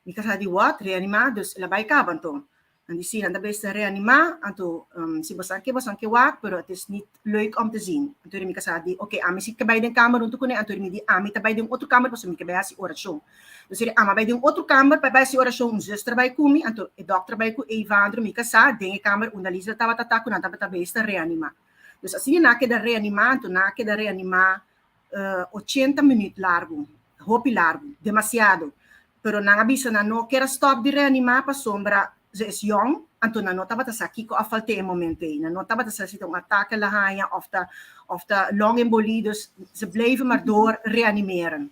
mi casa di what reanima dus el a bay caba anto. Nan di sí, nan ta bes ta reanimá, anto si bosan ke, bosan ke wak, pero het is niet leuk om te zien. Anto mi kasá di, oké, ami si ke bai den kamer huntu kuné, anto mi di, ami ta bai den otro kamer pasobra mi ke bai hasi orashon. Dus eri ami a bai den otro kamer pa bai hasi orashon, un zuster a bai ku mi, anto e dòkter a bai ku Evandro, mi kasá, den e kamer unda Liesel tabata ta ku nan tabata bes ta reanimá. Dus asina nan a keda reanimá, anto nan a keda reanimá 80 minuut largu, hopi largu, demasiado. Pero nan a bisa nan no kier a stop di reanima pasobra ze is yong, anto nan no tabata sa kiko a falt'é e momento ei. Nan no tabata sa si ta un atake el a haña of ta of ta longembolie, dus ze bleven maar door reanimeren.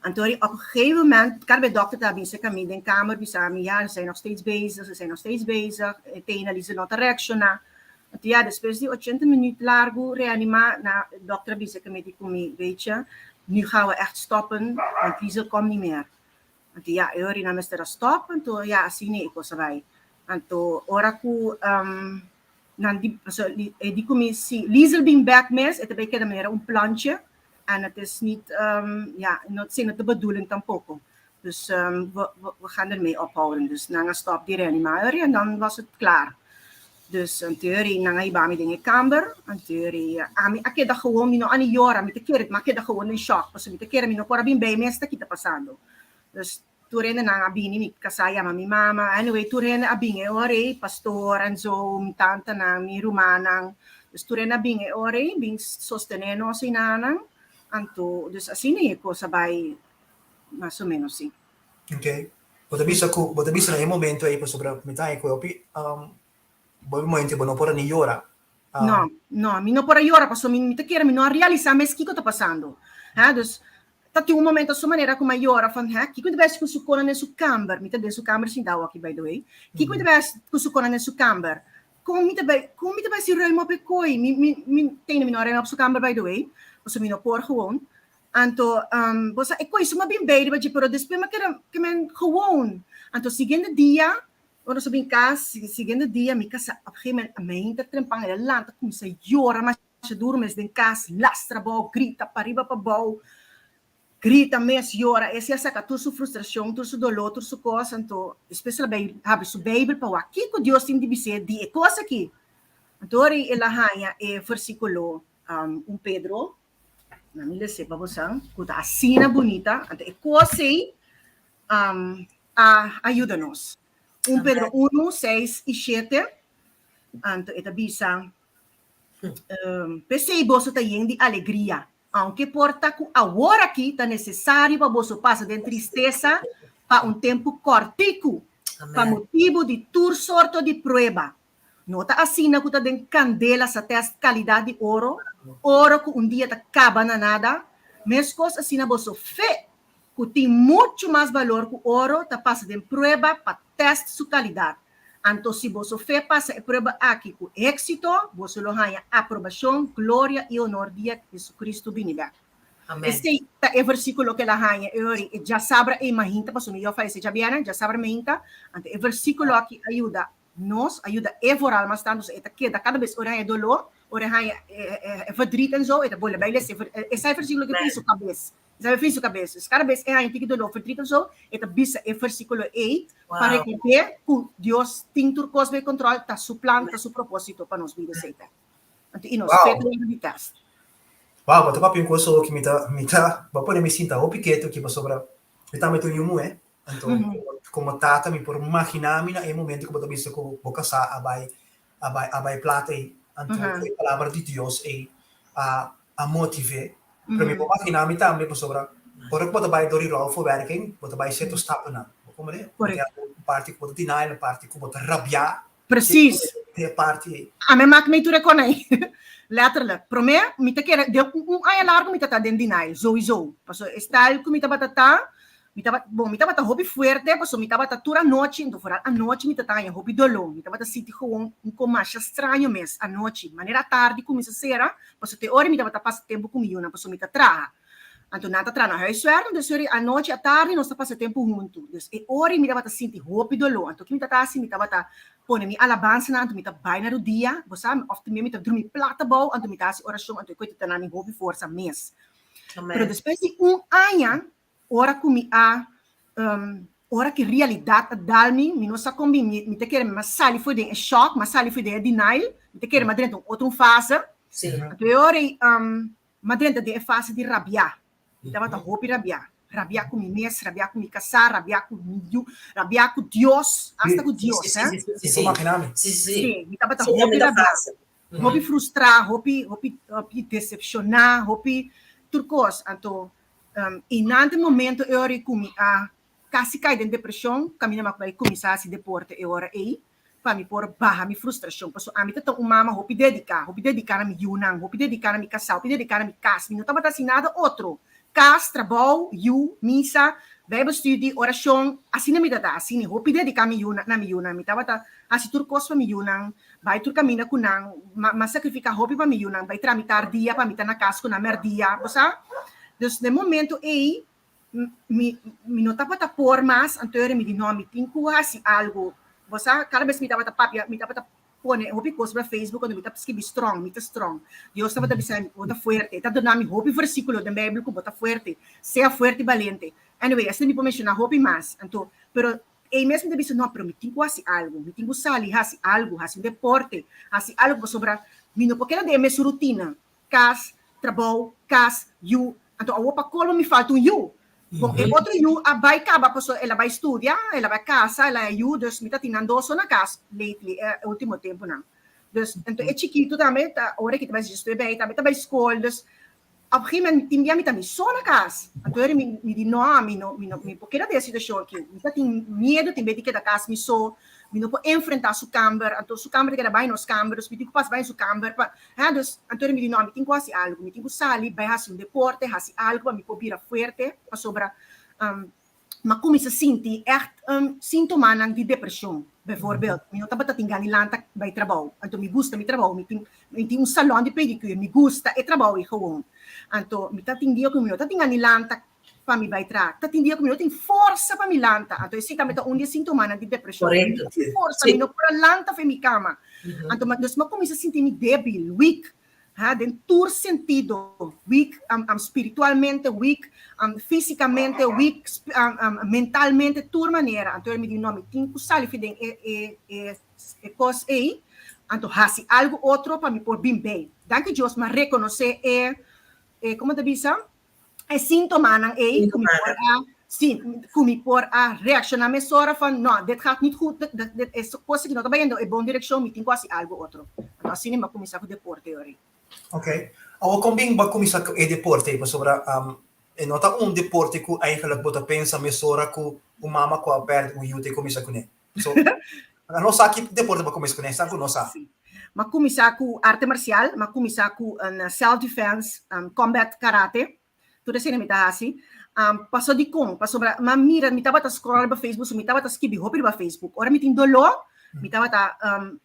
Anto op een gegeven moment, kada be dokter ta bin serka mi den kamer bisa mi, ja, ze zijn nog steeds bezig, ze zijn nog steeds bezig, e tena li ze no ta reakshoná. Anto ja, despues di 80 minuut largu reanima, na dokter a bisa ku mi di ku mi, weet je, nu gaan we echt stoppen, want Liesel komt niet meer. Anto ja, e ora nan mester a stop, anto ja, asina e kos a bai. Anto ora ku um, nan di, so, e di ku mi, si Liesel bin bek mes, e ta bai keda manera un plantje, en het is niet, um, ja, not zijn het de bedoeling tampoco. Dus um, we, we, we gaan ermee ophouden. Dus nan a stop di reanimatie en dan was het klaar. Dus in theorie, nan a hiba mi den e kamber. In theorie, ami a keda gewoon, mi no a ni yora, mi ta kere, ma keda gewoon in shock. Pasobra mi ta kere, mi no por a bin bij mes ta kita pasando. Dus tur hende nan a bini, mi kasá yama mi mama. Anyway, tur hende a bin e ora ei, pastoor en zo, mi tantanan, mi rumannan. Dus tur hende a bin e ora ei, bin sostené nos einanan. Anto, dus asina e kos a bai mas o menos, sí.
Ok. Bo ta bisa ku, bo ta bisa na e momento ei pasobra mi ta haña ku hopi bo e momento bo no por a ni yora.
No, no, mi no por a yora pasobra mi mi ta kere mi no a realisá mes kiko ta pasando. Hè, dus ta tin un momento su manera ku mi a yora van hè, kiko mi ta bai ku su kona den su kamber, mi ta den su kamber sinta awo aki by the way, kiko mi ta bai ku su kona den su kamber, kon mi ta bai, kon mi ta bai si ruim op e koi, mi mi mi tene mi no a ruim op su kamber by the way, pasobra mi no por gewoon. Anto, bo sa, e koi suma bin bei riba dje, pero despues mi a keda ke men gewoon. Anto siguiente dia, ora nos a bin kas, siguiente dia mi kasa op gegeven moment a meinta trempan, el a lanta kuminsá yora masha duru mes den kas, lastra abou, grita pariba pabou, grita mes, yora. Esei a saka tur su frustrashon, tur su doló, tur su kos. Anto despues el a bai habri su Beibel pa wak kiko Dios tin di bis'é di e kos aki. Anto ora el a haña e versíkulo, 1 Pedro. Na mi les'é pa bosan, ku ta asina bunita. Anto e kos ei um, a a yuda nos. 1 Pedro 1, 6 i 7. Anto e ta bisa, um, P'esei boso ta yen di alegria, aunke por ta ku awor aki ta nesesario pa boso pasa den tristesa pa un tempu kòrtiku, pa motibu di tur sorto di prueba. No ta asina ku ta den kandela sa tèst kalidat di oro, oro ku un dia ta kaba na nada? Meskos asina boso fe, ku tin muchu mas balor ku oro, ta pasa den prueba pa tèst su kalidat. Anto si boso fe pasa e prueba aki ku éksito, boso lo haña aprobashon, gloria i onor dia Hesukristu bini bèk. Esei ta e versíkulo ku el a haña e ora e djasabra ei mainta, pasobra mi yo a falesé djabièrnè, djasabra mainta. Anto e versíkulo aki a yuda Nos a yuda e vooral mas tantu, e ta keda kada bes ora haña doló, ora haña e verdriet en zo, e ta bolbe bai lesa esei versíkulo ke tin su kabes, esei fin su kabes. Dus kada bes e haña tiki doló, verdriet en zo, e ta bisa e versíkulo ei pa rekord'é ku Dios tin tur kos bei kontròl, ta su plan, ta su propósito pa nos bida esei ta. Anto i nos fe ta wòrdu di tèst.
Wow, bo ta papia un kos awo ki mi ta, mi ta, bo a pone mi sinta hopi ketu aki pasobra mi tambe ta un yu muhé. Anto, komo tata mi por imaginá mi na e momento ku bo ta bisa ku bo kasá a bai a bai a bai plata ei. Anto ku e palabra di Dios ei a a motiv'é. Pero mi por imaginá mi tambe pasobra ora ku bo ta bai dor di rouwverwerking bo ta bai sierto stapnan. Bo komprendé? Bo tin un parti ku bo ta denial, un parti ku bo ta rabiá.
Precies.
E parti ei.
Ami mak mi tur e kon ei. Letterlijk. Promé mi ta kere den un aña largu mi ta ta den denial, sowieso. Pasobra e style ku mi tabata ta, mi tabata, bon, mi tabata hopi fuerte pasobra mi tabata tur anochi, enton foral anochi mi ta ta haña hopi doló. Mi tabata sinti gewoon un kon masha straño mes anochi. Manera atardi kuminsá sera, pasobra te ora mi tabata pasa tempu ku mi yunan pasobra mi ta traha. Anto nan ta traha na huiswerk, dus ora anochi atardi nos ta pasa tempu huntu. Dus e ora mi tabata sinti hopi doló. Anto ki mi tabata hasi? Mi tabata pone mi alabansanan, anto mi ta bai na rudia, bo sa, òf tambe mi ta drumi plat abou, anto mi ta hasi orashon, anto e koe ta duna mi hopi forsa mes. Pero despues di un aña, ora ku mi a, ora ku realidat a dal mi, mi no sa kon bin, mi ta kere mi a sali for den e shòk, mi a sali for den e denial, mi ta kere mi a drenta un otro fase. Anto e ora ei, M'a drenta den e fase di rabiá. Mi tabata hopi rabiá. Rabiá ku mi mes, rabiá ku mi kasá, rabiá ku mi yu, rabiá ku Dios, asta ku Dios, eh.
Mi por imaginá mi.
Sí, mi tabata hopi rabiá, hopi frustrá, hopi, hopi, hopi desepshoná, hopi tur kos. Anto, i nan den momento e ora ei ku mi a kasi kai den depreshon, kaminda mi a bai kuminsá hasi deporte e ora ei. pa mi por baha mi frustrashon, pasobra ami ta ta un mama hopi dediká, hopi dediká na mi yunan, hopi dediká na mi kasá, hopi dediká na mi kas, mi no tabata hasi nada otro, kas, trabou, yu, misa, bijbelstudie, orashon, asina mi ta ta, asina, hopi dediká mi yunan, na mi yunan, mi tabata hasi tur kos pa mi yunan, bai tur kaminda ku nan, m'a sakrifiká hopi pa mi yunan, bai traha mitar dia pa mi ta na kas ku nan mèrdia, bo sa? Dus na e momento ei mi mi no tabata por mas, anto mi di no, mi tin ku hasi algu. Bo sa, kada bes mi tabata papia, mi tabata pone hopi kos riba Facebook cuando mi ta skibi strong, mi ta strong. Dios tabata bisa mi, bo ta fuerte. E ta duna mi hopi versíkulo den Bijbel ku bo ta fuerte. Sea fuerte i balente. Anyway, asina mi por menshoná hopi mas. Anto, pero ei mes mi ta bisa, no, pero mi tin ku hasi algu. Mi tin ku sali hasi algu, hasi un deporte, hasi algu pasobra mi no por keda den e mesun rutina. Kas, trabou, kas, yu. Anto awor pa kolmo mi falta un yu. Bon, e otro yu a bai kaba pasobra el a bai studia, el a bai kasa, el a yu, dus mi ta tin nan dos so na kas lately, e ultimo tempunan. Dus, anto e chikitu tambe ta, ora ki ta bai estudia bei tambe ta bai skol, dus op een gegeven moment tin bia mi ta mi so na kas. Anto ora mi mi di no, mi no, mi no, mi por keda den e situashon aki. Mi ta tin miedu tin bes di keda kas mi so, mi no por enfrenta su kamber, anto su kamber ta keda bai nos kamber, dus mi tin ku pasa bai su kamber pa Ha, dus, anto mi di, no, mi tin ku hasi algu, mi tin ku sali bai hasi un deporte, hasi algu pa mi por bira fuerte, pasobra mi a kuminsá sinti ègt síntomanan di depreshon. Bijvoorbeeld, mi no tabata tin gana di lanta bai trabou, anto mi gusta mi trabou, mi tin mi tin un salon di pedicure, mi gusta e trabou ei gewoon. Anto mi ta tin dia ku mi no ta tin gana di lanta pa mi bai traha. Ta tin dia ku mi no tin forsa pa mi lanta. Anto esei tambe ta un di e sintomanan di depreshon. Mi no tin forsa, mi no por a lanta for mi kama. Anto dus mi a kuminsá sinti mi debil, weak, ha, den tur sentido, weak spiritualmente, weak físikamente, weak mentalmente, tur manera. Anto mi di no, mi tin ku sali for den e e e kos ei, anto hasi algu otro pa mi por bin bei. Danki Dios mi a rekonosé e. e como ta bisa e síntomanan ei ku mi por a sí ku mi por a reakshoná mesora van no dit gaat niet goed dit dit e kos aki no ta bayendo e bon direkshon mi tin ku hasi algu otro anto asina mi a kuminsá ku deporte ori.
Ok awor kon bin bo a kuminsá ku e deporte ei pasobra e no ta un deporte ku eigenlijk bo ta pensa mesora ku un mama ku a pèrdè un yu ta kuminsá kuné So, no sa ki deporte bo kuminsá kuné, sa ku no sa.
Sí. M'a kuminsá ku arte marsial, m'a kuminsá ku un self defense, combat karate, tur esei mi ta hasi. Paso dikon? Pasobra m'a mira, mi tabata scroll riba Facebook, so mi tabata skibi hopi riba Facebook. Ora mi tin doló, mi tabata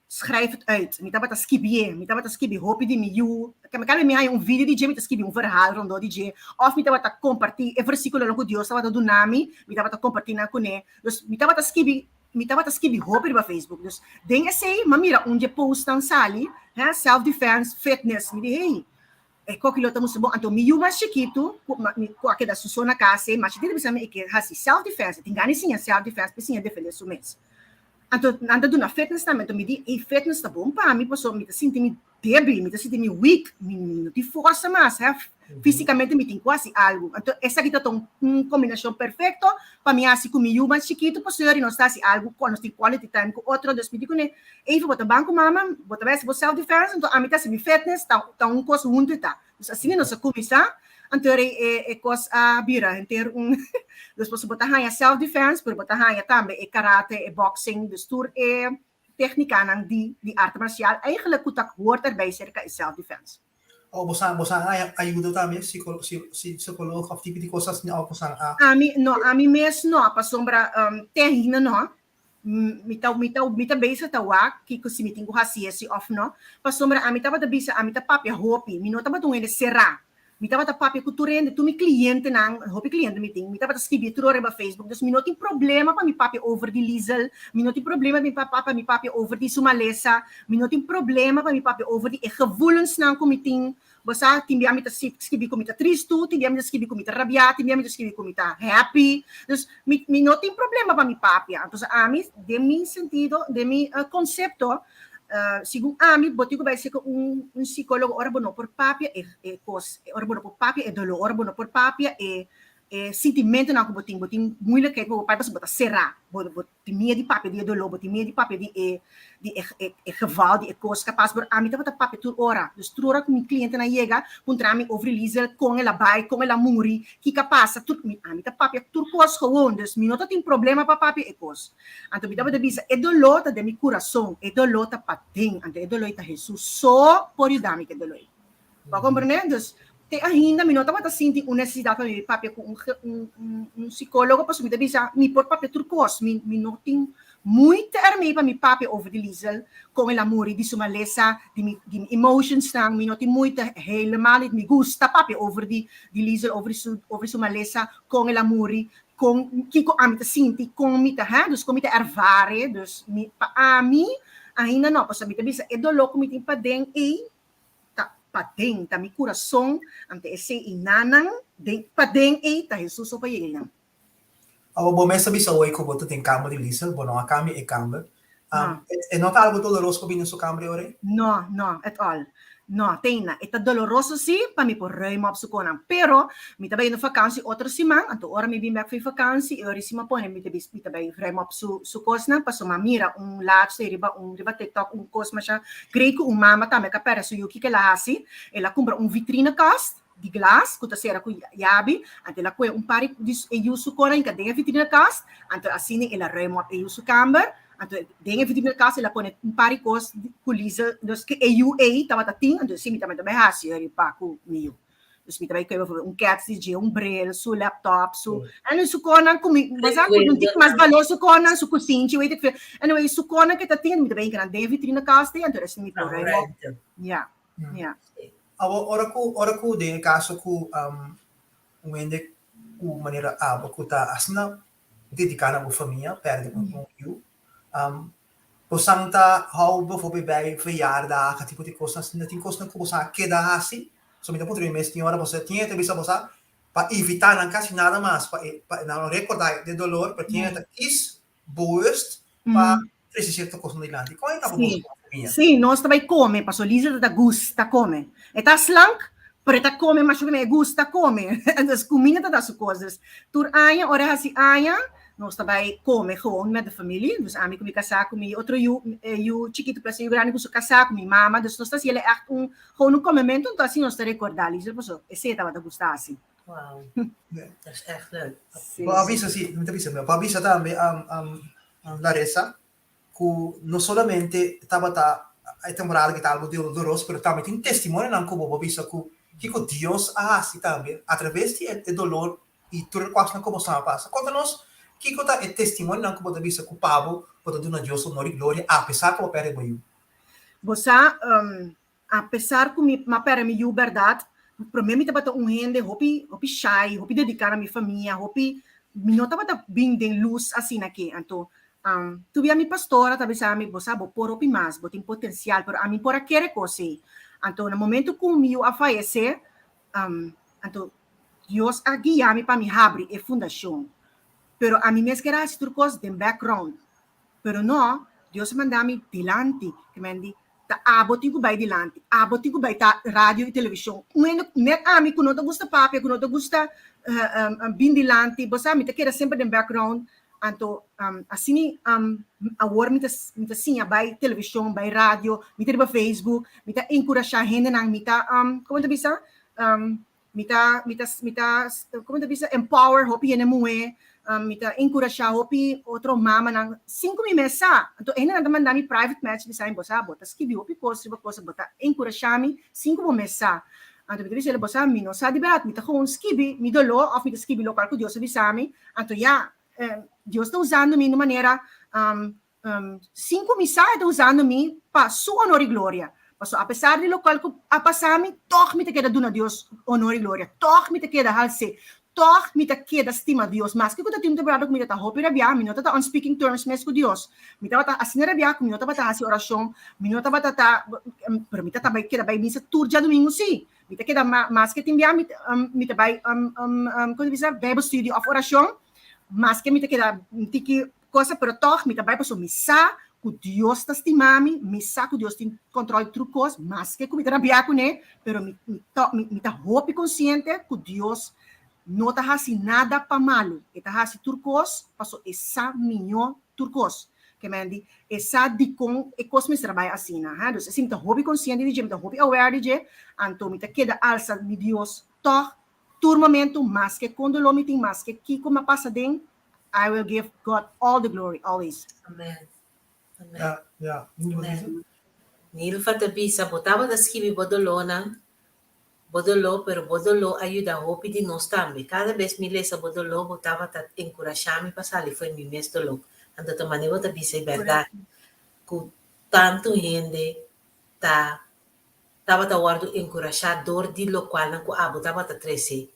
schrijf het uit, mi tabata skibié, mi tabata skibi hopi di mi yu. Kada bes mi haña un video di dje, mi ta skibi un verhaal rondó di dje. Òf mi tabata kompartí e versíkulonan ku Dios tabata duna mi, mi tabata kompartí nan kuné. Dus mi tabata skibi, mi tabata skibi hopi riba Facebook. Dus den esei m'a mira un dje postnan sali, hè, self defense, fitness. Mi di, hey, e koki lo ta mustra bon. Anto mi yu mas chikitu, ku ma, mi, ku a keda su so na kas ei, mas chikitu bisa mi e ke hasi self defense, e tin gana di siña self defense pa e siña defende su mes. Anto nan ta duna fitness tambe, anto mi di, ey, fitness ta bon pa mi pasobra mi ta sinti mi debil, mi ta sinti mi weak, mi no tin forsa mas, hè, físicamente mi tin ku hasi algu. Anto esaki ta un un kombinashon perfekto pa mi hasi ku mi yu mas chikitu pasobra nos ta hasi algu ku nos tin quality time ku otro, dus mi di kuné, Eva bo ta ban ku mama, bo ta bai hasi bo self defense, anto ami ta hasi mi fitness, ta ta un kos huntu ta. Dus asina nos a kuminsá, anto e e kos a bira henter un dus pasobra bo ta haña self defense pero bo ta haña tambe e karate, e boxing, dus tur e Técnicanan di di arte marcial eigenlijk cu ta hoort erbij cerca e self defense.
Oh, bo sa bo sa haña ayudo tambe, psico si psicoloog of tipo di cos asina of bo sa a.
Ami no, ami mes no, pasobra te ainda no. Mi ta mi ta mi ta bezig ta wak kico si mi tin cu haci esi of no, pasobra ami tabata bisa ami ta papia hopi, mi no tabata un hende cera. Mi tabata papia ku tur hende, tur mi klientenan, hopi kliente mi tin, mi tabata skibi tur ora riba Facebook, dus mi no tin problema pa mi papia over di Liesel, mi no tin problema pa pa mi papia over di su malesa, mi no tin problema pa mi papia over di e gevoelensnan ku mi tin, bo sa, tin bia mi ta skibi ku mi ta tristu, tin bia mi ta skibi ku mi ta rabia, tin bia mi ta skibi ku mi ta happy, dus mi mi no tin problema pa mi papia, entonces ami den mi sentido, den mi konsepto, Segun ami, bo tin ku bai seka un un psikólogo ora bo no por papia e e kos, ora bo no por papia e doló, ora bo no por papia e e sintimentunan ku bo tin. Bo tin moeilijkheid pa bo papia pasobra bo ta será. Bo bo tin miedu di papia di e doló, bo tin miedu di papia di e di e e e geval, di e kos kapas. Pero ami tabata papia tur ora. Dus tur ora ku mi klientenan yega puntra mi over Liesel, kon el a bai, kon el a muri, kiko a pasa, tur mi ami ta papia tur kos gewoon. Dus mi no ta tin problema pa papia e kos. Anto mi tabata bisa, e doló ta den mi kurason, e doló ta paden, anto e doló ei ta Hesus so por yuda mi ku e doló ei. Bo a komprendé? Dus, te ainda mi no tabata sinti un nesesidat pa mi papia ku un un un sikólogo, pasobra mi ta bisa, mi por papia tur kos, mi mi no tin moeite ermee pa mi papia over di Liesel, kon el a muri, di su malesa, di mi di mi emotionsnan, mi no tin moeite helemaal niet, mi gusta papia over di di Liesel, over di su over di su malesa, kon el a muri, kon kiko ami ta sinti, kon mi ta hè, dus kon mi ta ervare, dus mi pa ami ainda no, pasobra mi ta bisa e doló ku mi tin paden ei ta paden, ta mi kurason, anto esei i nanan den paden ei ta Hesus so pa yega einan.
Awor bo mes a bisa hoy ku bo ta den kamber di Liesel, bo no a kambia e kamber. E no ta algu doloroso pa bini den su kamber e ora ei?
No, no, at all. No, teina. E ta doloroso sí pa mi por ruim op su konan. Pero mi ta bai na vakansi otro siman, anto ora mi bin bek for vakansi, e ora si mi a pone mi ta bis mi ta bai ruim op su su kosnan, pasobra mi a mira un laatste riba un riba TikTok un kos masha great ku un mama tambe ka pèrdè su yu kiko el a hasi, el a kumpra un vitrinekast di glas ku ta sera ku yabi, anto el a kohe un par di e yu su konan i ka den e vitrinekast, anto asina el a ruim op e yu su kamber. Anto den e vitrinekast el a pone un par di kos ku Liesel, dus ku e yu ei tabata tin, anto si mi tambe ta bai hasi eri pa ku mi yu. Dus mi ta bai kohe bijvoorbeeld un kèts di dje, un bril, su laptop, su, anyway su konan ku mi, bo sa ku un tiki mas balor su konan, su kusinchi, weet ik veel. Anyway su konan ku e ta tin, mi ta bai hinka nan den e vitrinekast ei, anto esei mi por ruim op. Ja, ja.
Awor ora ku, ora ku den e kaso ku un hende ku manera abo ku ta asina dediká na bo famia, pèrdè un un yu. Bosan ta hou bijvoorbeeld bij verjaardagen, tipo di kosnan asina, tin kosnan ku bosan a keda hasi? So mi ta puntra mi mes tin ora boso tin e ta bisa bosa pa evitá nan kasi nada mas, pa e pa nan no rekordá e dolor, pero tin e ta kis bewust pa trese sierto kosnan dilanti. Kon e ta pa boso
komo famia? Sí, nos ta bai kome, pasobra Liesel ta gusta kome. E ta slank, Pero e ta kome masha ku mi, e gusta kome. Dus kuminda ta da su kos. Dus tur aña, ora e hasi aña, nos ta bai kome gewoon met de familie. Dus ami ku mi kasá ku mi otro yu, e yu chikitu plus e yu grandi ku su kasá ku mi mama. Dus nos ta hasi echt un, gewoon un komementu, anto asi nos ta rekordá Liesel pasobra esei e tabata gusta hasi.
Wow, dat is echt leuk.
Bo a bisa si, mi ta bisa, bo a bisa tambe Larissa ku no solamente tabata e temporada ku ta algu doloroso, pero tambe tin testimonionan ku bo por bisa ku kiko Dios a hasi tambe atraves di e dolor i tur e kosnan ku bo staba pasa. Konta nos kiko ta e testimonionan ku bo ta bisa ku pa bo bo ta duna Dios honor i gloria apesar ku bo pèrdè bo yu.
Bo sa, apesar ku mi a pèrdè mi yu bèrdat, promé mi tabata un hende hopi hopi shy, hopi dediká na mi famia, hopi mi no tabata bin den lus asina ke. Anto tubia mi pastora ta bisa mi, bo sa bo por hopi mas, bo tin potensial, pero ami por a kere kos ei. Anto na momento ku mi yu a fayesé, anto Dios a guia mi pa mi habri e fundashon. Pero ami mes ker a hasi tur kos den background. Pero no, Dios a manda mi dilanti, ke men di, ta abo tin ku bai dilanti, abo tin ku bai ta radio i televishon. Un hende net ami ku no ta gusta papia, ku no ta gusta bin dilanti, bo sa mi ta keda semper den background, anto asina awor mi ta mi ta siña bai televishon, bai radio, mi ta riba Facebook, mi ta enkurashá hendenan, mi ta komo ta bisa Mi ta, mi ta, mi ta, como ta bisa, empower hopi hende muhé, mi ta enkurashá hopi otro mamanan sin ku mi mes sa. Anto e hendenan ta manda mi private message bisa mi, bo sa, bo ta skibi hopi kos riba kos, bo ta enkurashá mi sin ku bo mes sa. Anto mi ta bisa el'e, bo sa, mi no sa di bèrdat, mi ta gewoon skibi mi doló òf mi ta skibi lokual ku Dios a bisa mi. Anto ya, Dios ta usando mi na un manera Sin ku mi sa e ta usando mi pa su honor i gloria. Pasobra apesar di lokual ku a pasa mi, tòg mi ta keda duna Dios honor i gloria. Tòg mi ta keda hals'é. Tòg mi ta keda stima Dios. Maske ku ta tin un temporada ku mi ta ta hopi rabiá, mi no ta ta on speaking terms mes ku Dios. Mi tabata asina rabiá ku mi no tabata hasi orashon, mi no tabata ta, pero mi ta ta bai keda bai misa tur djadumingu sí. Mi ta keda maske tin bia mi ta bai, kon ta bisa, bijbelstudie òf orashon, maske mi ta keda un tiki Cosa, pero tog mi ta bai pasobra mi sa cu Dios ta stima mi, mi sa cu Dios tin control di tur cos, maske cu mi ta rabia cune, pero mi mi to mi mi ta hopi consciente cu Dios no ta haci nada pa malo, e ta haci tur cos pasobra e sa miño tur cos. Ke men di, e sa dicon e cos mester a bai asina, ha. Dus esei mi ta hopi consciente di dje, mi ta hopi aware di dje, anto mi ta keda alsa mi Dios tog tur momento, maske con dolor mi tin, maske kico mi a pasa den, I will give God all the glory always.
Amen. Amen.
Ja, ja.
Amen. Nilva ta bisa, bo tabata skibi bo dolónan, bo doló, pero bo doló a yuda hopi di nos tambe. Kada bes mi lesa bo doló, bo tabata enkurashá mi pa sali fo'i mi mes doló. Anto ta manera bo ta bisa e bèrdat, ku tantu hende ta tabata wòrdu enkurashá dor di lokualnan ku abo tabata trese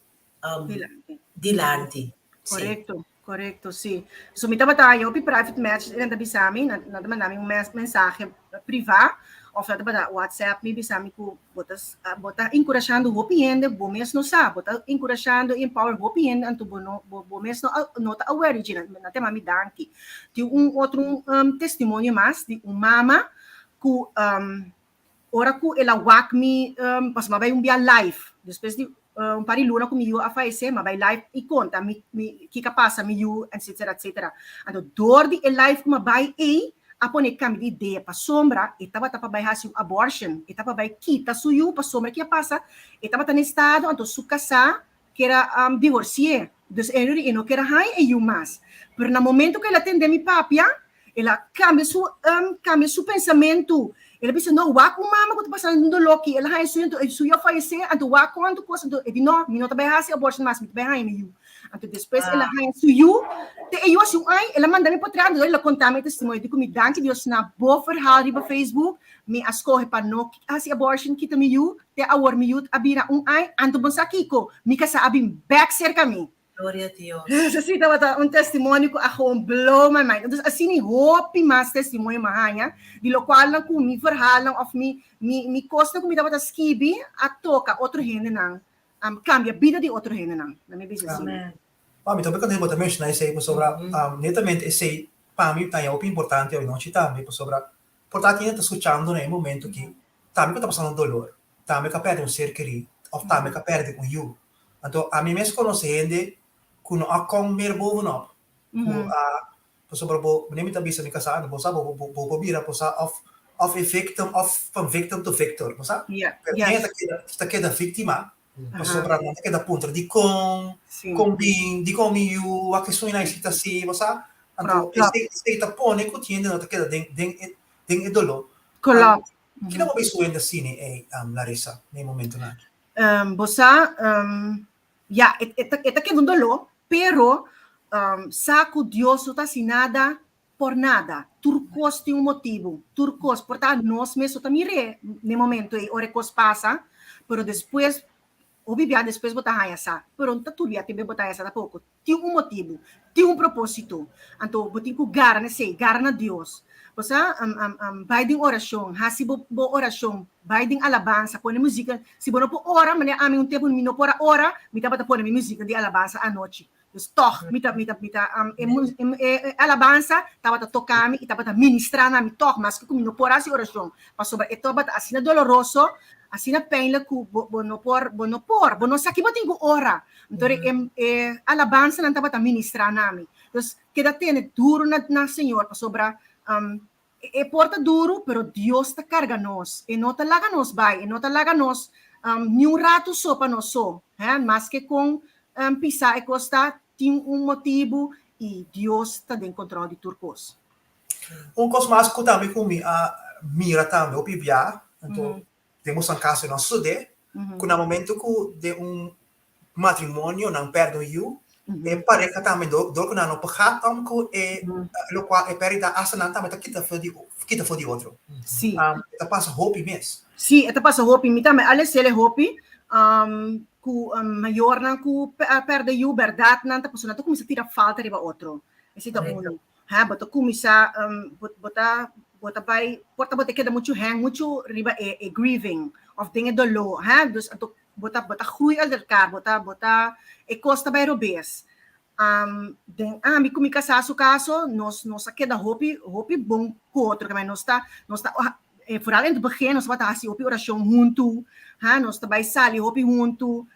Dilanti.
Dilanti, sí.
Korekto, korekto, sí. So mi tabata haña hopi private message, nan ta bisa mi, nan ta manda mi un mensahe privá, òf nan ta manda WhatsApp mi bisa mi ku bo ta bo ta enkurashando hopi hende, bo mes no sa, bo ta enkurashando i empower hopi hende anto bo no bo bo mes no no ta aware di dje, nan ta yama mi danki. Tin un otro testimonio mas di un mama ku Ora ku el a wak mi, pasobra mi a bai un bia live, despues di un par di luna ku mi yu a fayesé, mi a bai live i konta mi mi kiko a pasa mi yu, etsetera, etsetera. Anto dor di e live ku mi a bai ei, a pone kambia di idea, pasobra e tabata pa bai hasi un abortion, e tabata bai kita su yu, pasobra ki a pasa, e tabata na estado, anto su kasá ker a divorsi'é, dus e no ker a haña e yu mas. Pero na momento ku el a tende mi papia, El a cambia su cambia su pensamentu. El a bisa, no, wak un mama cu ta pasando un dolor aki. El a haña su yu, anto su yu a fayece, anto wak cuanto cos. Anto e di, no, mi no ta bay haci abortion mas, mi ta bay haña mi yu. Anto despues el a haña su yu, te e yu haci un aña, el a manda mi pa atrás, anto el a conta mi e testimonio. Di cu mi danki Dios na bo verhaal riba Facebook, mi a scoge pa no haci abortion, kita mi yu, te awor mi yu a bira un aña, anto bo sa kico? Mi casa a bin bek cerca mi.
Gloria a Dios.
Eso sí tabata un testimonio ku a gewoon blow my mind. Entonces asina i hopi mas testimonio mi a haña, di lokualnan ku mi verhaalnan òf mi mi mi kosnan ku mi tabata skibi a toka otro hendenan, kambia bida di otro hendenan. Na mi bisa asina.
Amen.
Mi ta hopi konten bo ta menshoná esei pasobra netamente esei pa mi ta hopi importante awinochi tambe pasobra por ta tin hende ta skuchando na e momento ki tambe ku ta pasando dolor, tambe ku a pèrdè un ser kerí. òf tambe ku a pèrdè un yu. Anto ami mes konosé hende ku no a kòm mer bovenop, ku a pasobra bo, manera mi ta bisa mi kasá, bo sa bo bo por bira bo sa òf òf e victim òf van victim to victor, bo sa? Pero hende ta keda ta keda víktima pasobra nan ta keda puntra dikon, kon bin, dikon mi yu, wak esun i nan ta asi, bo sa? Anto esei esei ta pone ku tin hende no ta keda den den e den e doló. Kiko bo bisa hende asina ei, Larissa, na e momentonan aki?
Bo sa, ya, e ta e ta keda un doló, pero sa ku Dios no ta hasi nada por nada. Tur kos tin un motibu, tur kos. Por ta nos mes no ta mir'é na e momento ei ora e kos pasa, pero despues, hopi bia despues bo ta haña sa, pero no ta tur bia tambe bo ta haña sa tampoko. Tin un motibu, tin un propósito. Anto bo tin ku gara na esei, gara na Dios. Bo sa, bai den orashon, hasi bo bo orashon, bai den alabansa, pone musika. Si bo no por ora, manera ami un tempu mi no por a ora, mi tabata pone mi musika di alabansa anochi. Dus tòg mi ta mi ta mi ta e e alabansa tabata toka mi i tabata ministrá na mi tòg, maske ku mi no por hasi orashon, pasobra e tabata asina doloroso, asina pijnlijk ku bo bo no por bo no por, bo no sa ki bo tin ku ora. Anto e e alabansanan tabata ministrá na mi. Dus keda tene duru na na Señor pasobra e por ta duru pero Dios ta karga nos. E no ta laga nos bai, e no ta laga nos niun ratu so pa nos so. He, maske kon pisá e kos ta, tin un motibu i Dios ta den kontròl di tur kos.
Un kos mas ku tambe ku mi a mira tambe hopi bia, anto den boso kaso no a sosodé, ku na momento ku den un matrimonio nan pèrdè un yu, e pareha tambe dor ku nan no por gaat om ku e lokual e pèrdida asta nan tambe ta kita for di kita for di otro.
Sí.
E ta pasa hopi mes.
Sí, e ta pasa hopi. Mi tambe a les'el e hopi ku mayornan ku a pèrdè yu, bèrdat nan ta pasobra nan ta kuminsá tira falta riba otro. Esei ta unu. Ha, bo ta kuminsá, bo bo ta bo ta bai, por ta bo ta keda muchu hang muchu riba e e grieving òf den e doló, ha, dus anto bo ta bo ta groei uit elkaar, bo ta bo ta e kos ta bai robes. Den ami ku mi kasá su kaso nos nos a keda hopi hopi bon ku otro, keme nos ta nos ta vooral in het begin nos tabata hasi hopi orashon huntu, ha, nos ta bai sali hopi huntu,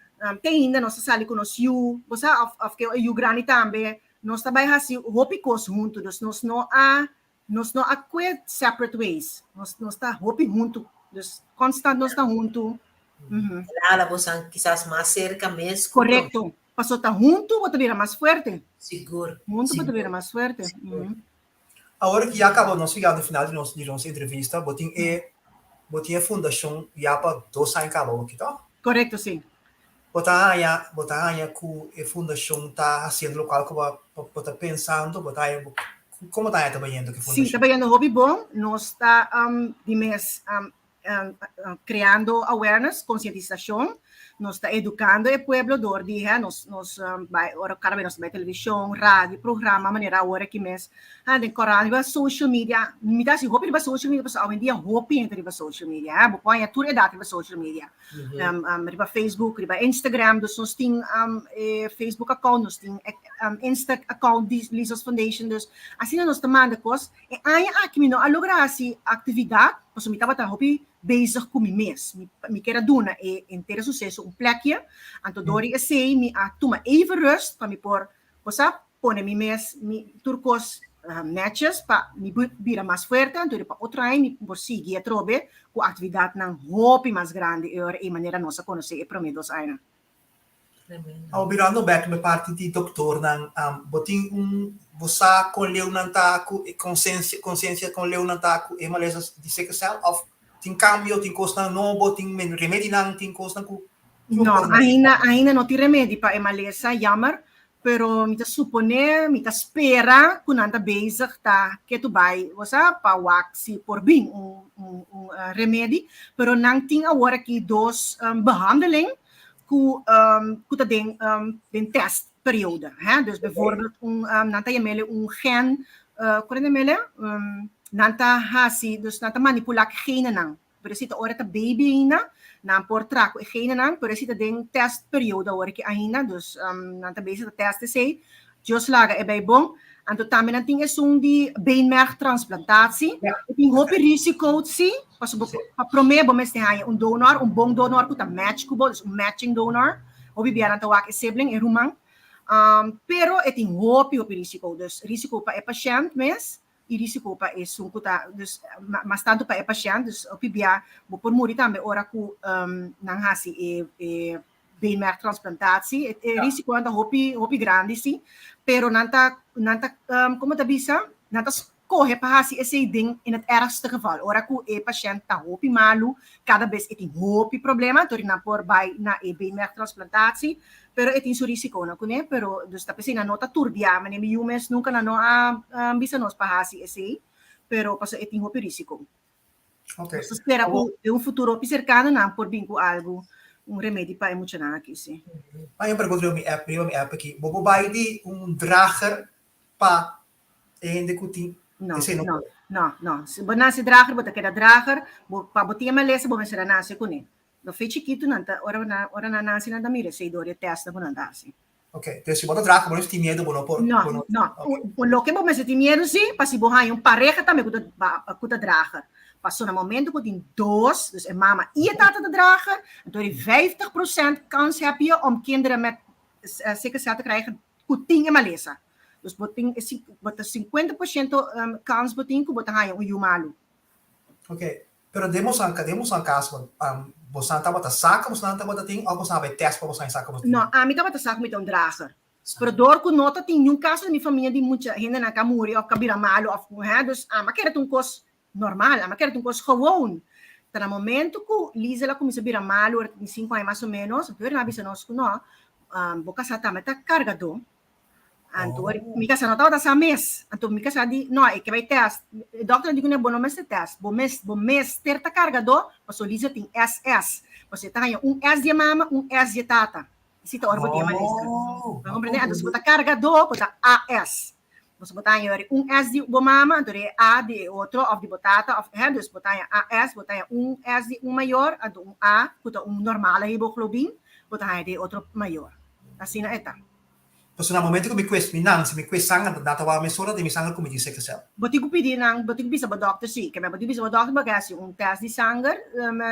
te ainda nos ta sali ku nos yu, bo sa, òf òf ke e yu grandi tambe, Nos ta bai hasi hopi kos huntu, dus nos no a nos no a kue separate ways. Nos nos ta hopi huntu, dus konstant nos ta huntu.
Lala bosan kisas mas serka mes
ku Korekto. Paso ta huntu bo ta bira mas fuerte.
Sigur.
Huntu bo ta bira mas fuerte.
Awor ki ya kaba nos yega na final di nos di nos entrevista, bo tin e bo tin e fundashon ya pa dos aña kaba awor ki toh?
Korekto, si.
Bo ta haña bo ta haña ku e fundashon ta hasiendo lokual ku bo bo ta pensando? Bo ta haña kon bo ta haña ta bayendo ku e
Si, ta
fundashon?
bayendo hopi bon. Nos ta di mes creando awareness, concientisacion, nos ta educando e pueblo door di hè, nos nos bai ora cada vez nos ta bai television, radio, programa manera awor aki mes, ha den corant riba social media, mi ta hasi hopi riba social media pasobra awendia hopi hende riba social media, hè, bo por haña tur edad riba social media, riba Facebook, riba Instagram, dus nos tin e Facebook account, nos tin Insta account di Lisa's Foundation, dus asina nos ta manda cos. E aña aki mi no a logra hasi aktividat pasobra mi tabata hopi bezig ku mi mes. Mi mi kier a duna e henter e suseso un plekje, anto dor di esei mi a tuma even rust pa mi por, bo sa, pone mi mes mi tur kos netjes pa mi bira mas fuerte, anto pa otro aña mi por sigui atrobe ku aktividatnan hopi mas grandi e ora ei manera nos a konosé e promé dos añanan.
Awor birando bek na e parti di doktornan, bo tin un, bo sa kon leu nan ta ku e konsensia, konsiensia kon leu nan ta ku e malesa di sikkelcel òf tin kambio, tin kosnan nobo, tin remedinan, tin kosnan ku
No, ainda, ainda no tin remedi pa e malesa, jammer, pero mi ta suponé, mi ta spera ku nan ta bezig ta ketu bai, bo sa, pa wak si por bin un, un, un remedi, pero nan tin awor aki dos behandeling ku ku ta den den test periode hè dus bijvoorbeeld un nan ta yamele un gen kon nan yamele nan ta hasi dus nan ta manipula ku genenan pero si ta ora ta baby ainda nan por traha ku e genenan pero si ta den test periode awor aki ainda dus nan ta bezig ta test esei Dios laga e bay bon. Anto tambe nan tin esun di beenmergtransplantatie.
Ja.
E tin hopi risico si, paso bo, pa prome bo mester haña un donor, un bon donor ku ta match ku bo, dus un matching donor. Hopi bia nan ta wak e sibling, e ruman. Pero e tin hopi hopi risico, dus risico pa e pashent mes i risico pa esun ku ta, dus mas tantu pa e pashent, dus hopi bia bo por muri tambe ora ku nan hasi e e beenmergtransplantatie. E e risiconan ta hopi hopi grandi si, pero nan ta nan ta como ta bisa, nan ta skohe pa hasi esei den in het ergste geval. Ora ku e pashent ta hopi malu, kada bes e tin hopi problema, anto nan por bai na e beenmergtransplantatie, pero e tin su risiconan kuné, pero dus ta p'esei nan no ta tur bia, manera mi yu mes nunka nan no a bisa nos pa hasi esei, pero pasobra e tin hopi risico. Nos ta spera ku den un futuro hopi serkano nan por bin ku algu, un remedi pa e muchanan aki, si.
Hay un pregunta riba mi app, riba mi app aki. Bo por bai di un drager pa e hende ku tin
No,
esei no
no,
por?
no, no. Si bo nase drager, bo ta keda drager. Bo, pa bo tin e malesa, bo mester a nase kuné. Lo fe chikitu nan ta, ora nan, ora nan nase nan ta mira esei dor di e tèstnan ku nan ta hasi.
Ok, dus si bo ta drager, bo no tin miedu, bo no por,
No,
bo no,
no.
ok.
Un, loke bo mester tin miedu si, pa si bo haña un pareha tambe ku ta, ba, ku ta drager. Pasobra na momento ku tin dos, dus e mama i e tata ta drager, anto di 50% kans heb je om kinderen met sikkelcel te krijgen ku tin e malesa. Dus bo tin e bo ta 50% kans bo tin ku bo ta haña un yu malu.
Ok, pero den boso den boso kaso boso tabata sa ku boso tabata tin òf boso a bai tèst pa boso haña sa ku boso tin?
No, ami tabata sa ku mi ta un drager. Pero dor ku no ta tin niun kaso den mi famia di mucha hendenan ku a muri òf ku a bira malu òf ku hè, dus ami a kere ta un kos normal, ami a kere ta un kos gewoon. Ta na momento ku Liesel a kuminsá bira malu ora tin sinku aña mas o ménos, anto nan a bisa nos ku no, bo kasá tambe ta kargadó. Anto
Oh.
mi kasá no tabata sa mes. Anto mi kasá di, no, e ke bai tèst. E dòkter a di kuné, bo no mester tèst. Bo mes, bo mester ta kargadó, pasobra Liesel tin SS. Pasobra e ta haña un S di e mama, un S di e tata. Esei ta ora bo tin e malesa.
Oh,
Bo komprendé? Anto si bo ta kargadó, bo ta AS. Bo bo ta haña yori un S di bo mama, anto e A di e otro, òf di bo tata, òf, hè, dus bo ta haña AS, bo ta haña un S di un mayor, anto un A, ku ta un normale hemoglobin, bo ta haña di e otro mayor. Asina e ta.
Pasobra na momento ku mi kues mi nan, si mi kues sanger, nan ta wak mesora den mi sanger ku mi tin sikkelcel.
Bo tin ku pidi nan, bo tin ku bisa bo dòkter si. Keme bo tin ku bisa bo dòkter bo ke hasi un tèst di sanger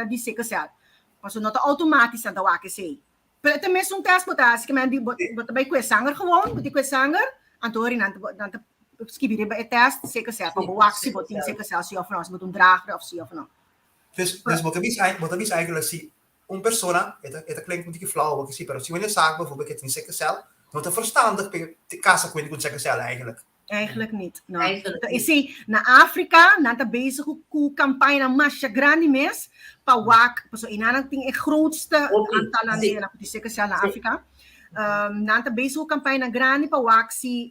di sikkelcel. Pasobra no ta outomátis nan ta wak esei. Pero e ta mesun tèst bo ta hasi, keme bo bo ta bai kue sanger gewoon, bo tin kue sanger, anto ori nan ta nan ta skibi riba e tèst sikkelcel pa bo wak si bo tin sikkelcel si òf nò, si bo ta un drager òf si òf nò.
Dus, dus bo ta bisa, bo ta bisa eigenlijk si Un persona, e ta, e ta klink un tiki flauw aki si, pero si wende sa bijvoorbeeld ke tin sikkelcel, no ta verstandig pa e kasa ku wende ku sikkelcel eigenlijk.
Eigenlijk niet, no.
Eigenlijk
Ta
niet.
esei, na Afrika nan ta bezig ku ku kampañanan masha grandi mes pa wak, pasobra einan tin e grootste
Hopi,
aantalnan
sí.
di ku tin sikkelcel na
Sí.
Afrika. Nan ta bezig ku kampañanan grandi pa wak si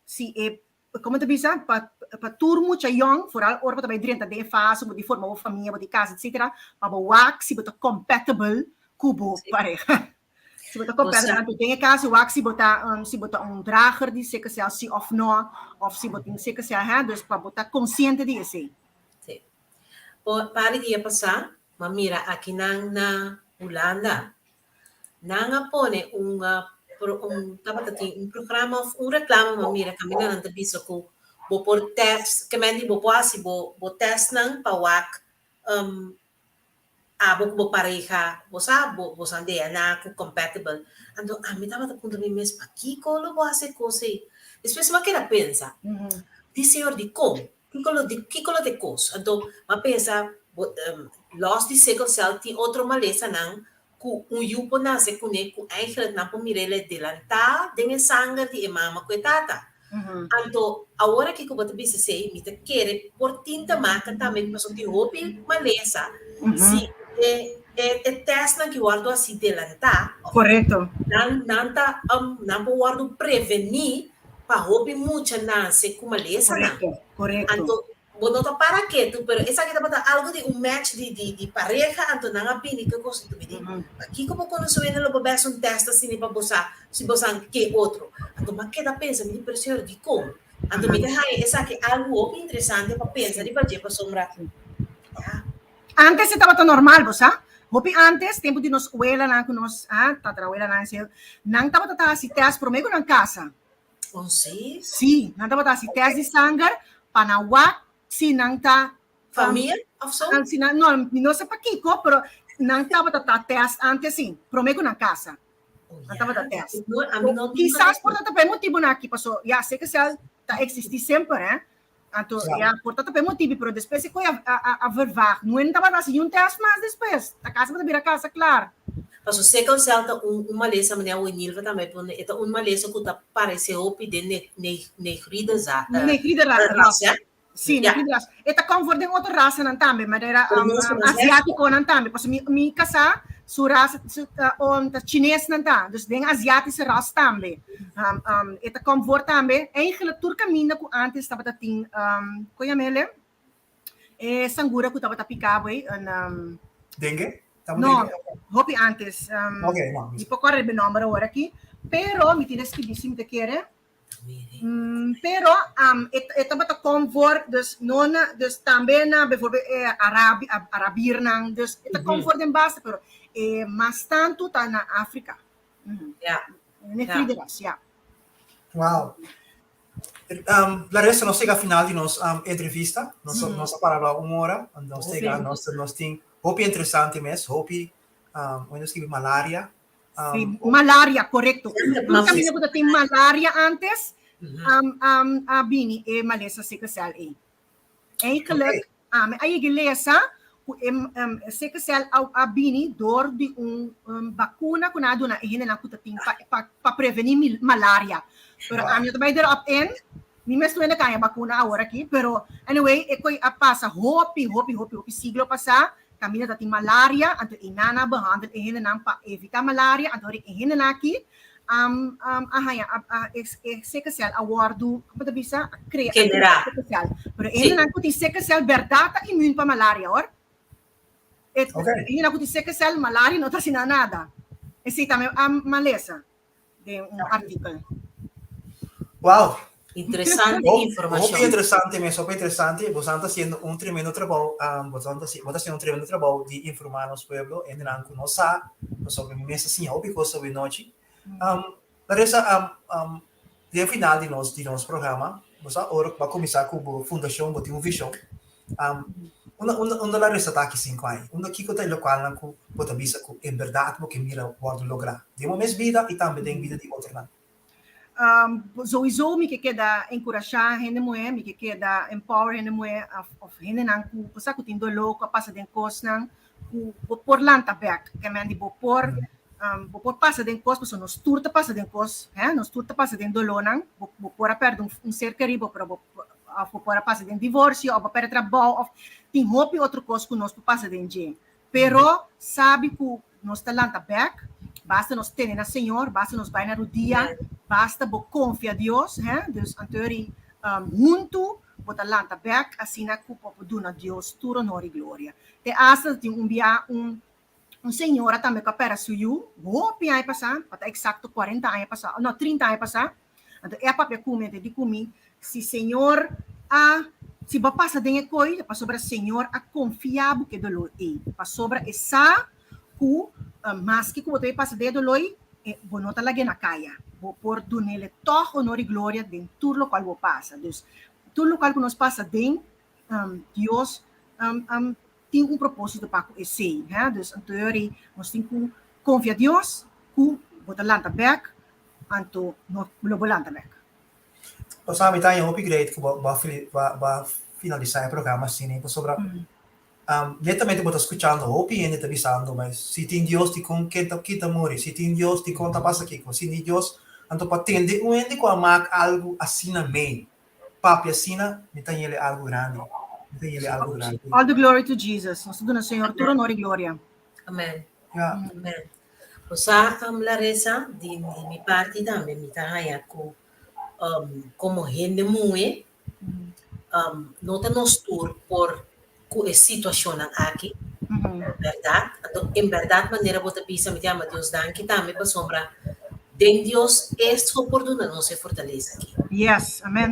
si e Como ta bisa, pa pa tur mucha yong, vooral ora bo ta bai drenta den e fase bo di forma bo famia, bo di casa, etcetera, pa bo wak si bo ta compatible cu bo pareha. Si bo ta compatible, anto den e caso wak si bo ta si bo ta un drager di sikkelcel si of no, of si bo tin sikkelcel, hè, dus pa bo ta consciente di esey.
Sí. Por par di dia pasá, m'a mira akinan na Hulanda, Nan a pone un un tabata tin un programa of un reclame ma mira caminda nan ta bisa cu bo por test ke men di bo por haci bo bo testnan pa wak abo cu bo pareha bo sa bo boso DNA cu compatible anto ami tabata puntra mi mes pakico lo bo haci e cos ey despues mi a keda pensa di señor dicon Kiko lo di kiko lo ta e kos? Anto m'a pensa bo los di sickle cell tin otro malesanan ku un yu por nase kuné ku eigenlijk nan por mira el e delantá den e sanger di e mama ku e tata. Anto awor aki ku bo ta bisa esei mi ta kere por tin ta maka tambe pasobra tin hopi malesa si e e e tèstnan ki wòrdu hasi delantá òf nan nan ta nan por wòrdu prevení Pa hopi mucha nase ku malesanan.
Korekto, korekto.
Anto bo no ta para ketu, pero esaki tabata algu di un match di di di pareha, anto nan a bini ku e kos. Anto mi di, pakiko bo konosé wende lo bo bes un tèst asina pa bo sa si bo sa ke otro? Anto mi a keda pensa, mi di, pero señor, dikon? Anto mi ta haña esaki algu hopi interesante pa pensa riba dje pasobra, ya.
Antes e tabata normal, bo sa. Hopi antes, tempu di nos welanan ku nos, ah, tatrawelanan, nan tabata ta hasi tèst promé ku nan kasa.
Oh, sí?
Sí, nan tabata hasi test di sanger pa nan wak si nan ta
Famia of so?
Si nan, no, mi no sa pakiko, pero nan tabata ta test antes sí, promé ku nan kasa.
Oh,
Nan
ja.
tabata test.
No, ami no
Kisas por ta pa e motibunan aki, paso ya sickle ta eksistí semper, hè. Anto,
Ja.
ya, por ta pa e motibu, pero despues e koi a, a, a, a vervaag. No en tabata hasi niun test mas despues. Ta kasa tabata bira kasa klar.
Paso sickle cell ta un, un malesa, meneer Winilva tambe pone, e ta un malesa ku ta parese hopi den ne, ne, negride za, eh,
Negride ra-
ras,
ras.
hè?
Sí,
Ja.
negride ras. E ta kom voor den otro rasanan tambe, manera
Pero nos ras, hè?
asiátikonan tambe. Paso mi, mi kasá, su ras, su, um, ta chinesnan ta. Dus den aziatische ras tambe. E ta kom voor tambe. Eigenlijk tur kaminda ku antes tabata tin, kon yam'ele? E sangura ku tabata pika bo ei, een,
Dengue? Tamo
No,
dengue?
hopi antes.
Ok, no.
Mi por kòrda e nòmber awor aki. Pero mi tin skibí si mi ta kere. Pero e, e tabata kom voor, dus no na, dus tambe na bijvoorbeeld Arabi, Arabiernan, dus e ta kom voor den base, pero e mas tantu ta na Afrika.
Ja.
Negride ras, ja.
Wow. Larissa, nos chega final di nos entrevista. Nos, nos a para un ora. Nos chega, nos, nos tin hopi interesante mes, hopi, um, nos skibi malaria.
Sí, malaria, korekto.
Mas-
Tur kaminda ku ta tin malaria antes, a bini e malesa sickle cell ei. Eigenlijk, a yega lesa ku e sickle cell a bini door di un bakuna ku nan a duna e hendenan ku ta tin pa, pa, pa prevení malaria. Pero ami no ta bai erop in. Mi mes no kaña bakuna awor aki, pero anyway, e koi a pasa hopi, hopi, hopi, hopi siglo pasá, kaminda ta tin malaria, anto e nan a behandel e hendenan pa evitá malaria, anto e hendenan aki a haña a, a, e, e sickle cell a wòrdu, komo ta bisa, a krea
Generá.
sickle cell. Pero e hendenan ku tin sickle cell bèrdat ta immuun pa malaria, hoor. E hendenan ku tin sickle cell, malaria no ta hasi nan nada. Esei tambe a malesa den un artíkulo.
Wow.
Interesante informashon.
Hopi interesante mes, hopi interesante. Bo ta hasiendo un tremendo trabou, bo ta hasiendo un tremendo trabou di informá nos pueblo, hendenan ku no sa, pasobra mi mes a siña hopi kos awe nochi. Larissa, den final di nos, di nos programa, bo sa ora ku bo a kuminsá ku bo fundashon, bo tin un vishon. Unda, unda, unda Larissa ta aki sinku aña? Unda kiko ta e lokualnan ku bo ta bisa ku en bèrdat bo ke mira wòrdu lográ den bo mes bida i tambe den bida di otronan?
Sowieso mi ke keda enkurashá hende muhé, mi ke keda empower hende muhé of, of hendenan ku bo sa ku tin doló, ku a pasa den kosnan ku bo por lanta bèk. Ke men di bo por, bo por pasa den kos pasobra nos tur ta pasa den kos, hè, nos tur ta pasa den dolónan. Bo, bo por a pèrdè un, un ser kerí, bo, pero bo, of bo por a pasa den divorsio, of bo a pèrdè trabou, of tin hopi otro kos ku nos por pasa den dje. Pero sabi ku nos ta lanta bèk, basta nos tene na Señor, basta nos bai na rudia, basta bo konfia Dios, hè? Dus antori huntu bo ta lanta bèk asina ku bo por duna Dios tur honor i gloria. Te asta tin un bia un un señora tambe ku a pèrdè su yu hopi aña pasá, pa ta eksakto kuarenta aña pasá, no trinta aña pasá, Anto e a papia ku mi, anto e di ku mi, Si Señor a, si bo a pasa den e koi, ta pasobra Señor a konfia bo ku e doló ei. Pasobra e sa ku maske ku bo ta bai pasa den e doló ei, bo no ta lag'é na kaya. Bo por dun'el tòg honor i gloria den tur lokual bo pasa. Dus, tur lokual ku nos pasa den, Dios tin un propósito pa ku esei. Dus, anto yori nos tin ku konfia Dios ku bo ta lanta bèk Anto no lo bo lanta bek.
Pasobra mi ta haña hopi great ku bo a bo a finalisá e programa asina, pasobra netamente bo ta skuchando hopi hende ta bisando mas si tin Dios dikon ken ta kita muri, si tin Dios dikon ta pasa kiko, si tin Dios, anto pa tende un hende ku a mak algu asina mei, papia asina, mi ta haña el algu grandi, mi ta haña el algu grandi.
All the glory to Jesus. Nos ta duna Señor tur honor i gloria.
Amen. Amen. Bo sa, Larissa, di mi parti tambe mi ta haña ku komo hende muhé no ta nos tur por ku e situashonnan aki, bèrdat? Anto en bèrdat manera bo ta bisa mi ta yama Dios danki tambe pasobra den Dios e so por duna nos e fortalesa aki.
Yes, amen.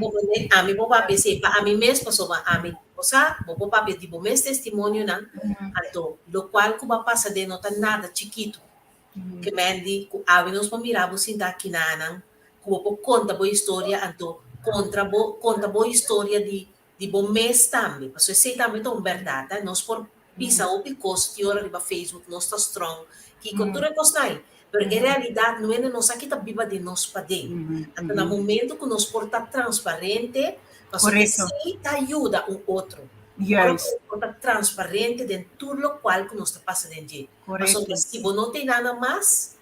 Ami bo papia esei pa ami mes pasobra ami Bo sa, bo por papia di bo mes testimonionan, anto lokual ku bo a pasa den no ta nada chikitu. Ke men di ku awe nos por mira bo sinta kinanan, ku bo por konta bo historia anto kontra bo konta bo historia di di bo mes tambe pasobra esei tambe ta un bèrdat eh nos por bisa hopi kos tin ora riba Facebook nos ta strong kiko tur e kosnan ei pero e realidat no hende no sa ki ta biba den nos paden anto na momento ku nos por ta transparente pasobra esei ta yuda un otro ora ku nos por ta transparente den tur lokual ku nos ta pasa den dje. Pasobra si bo no tin nada mas,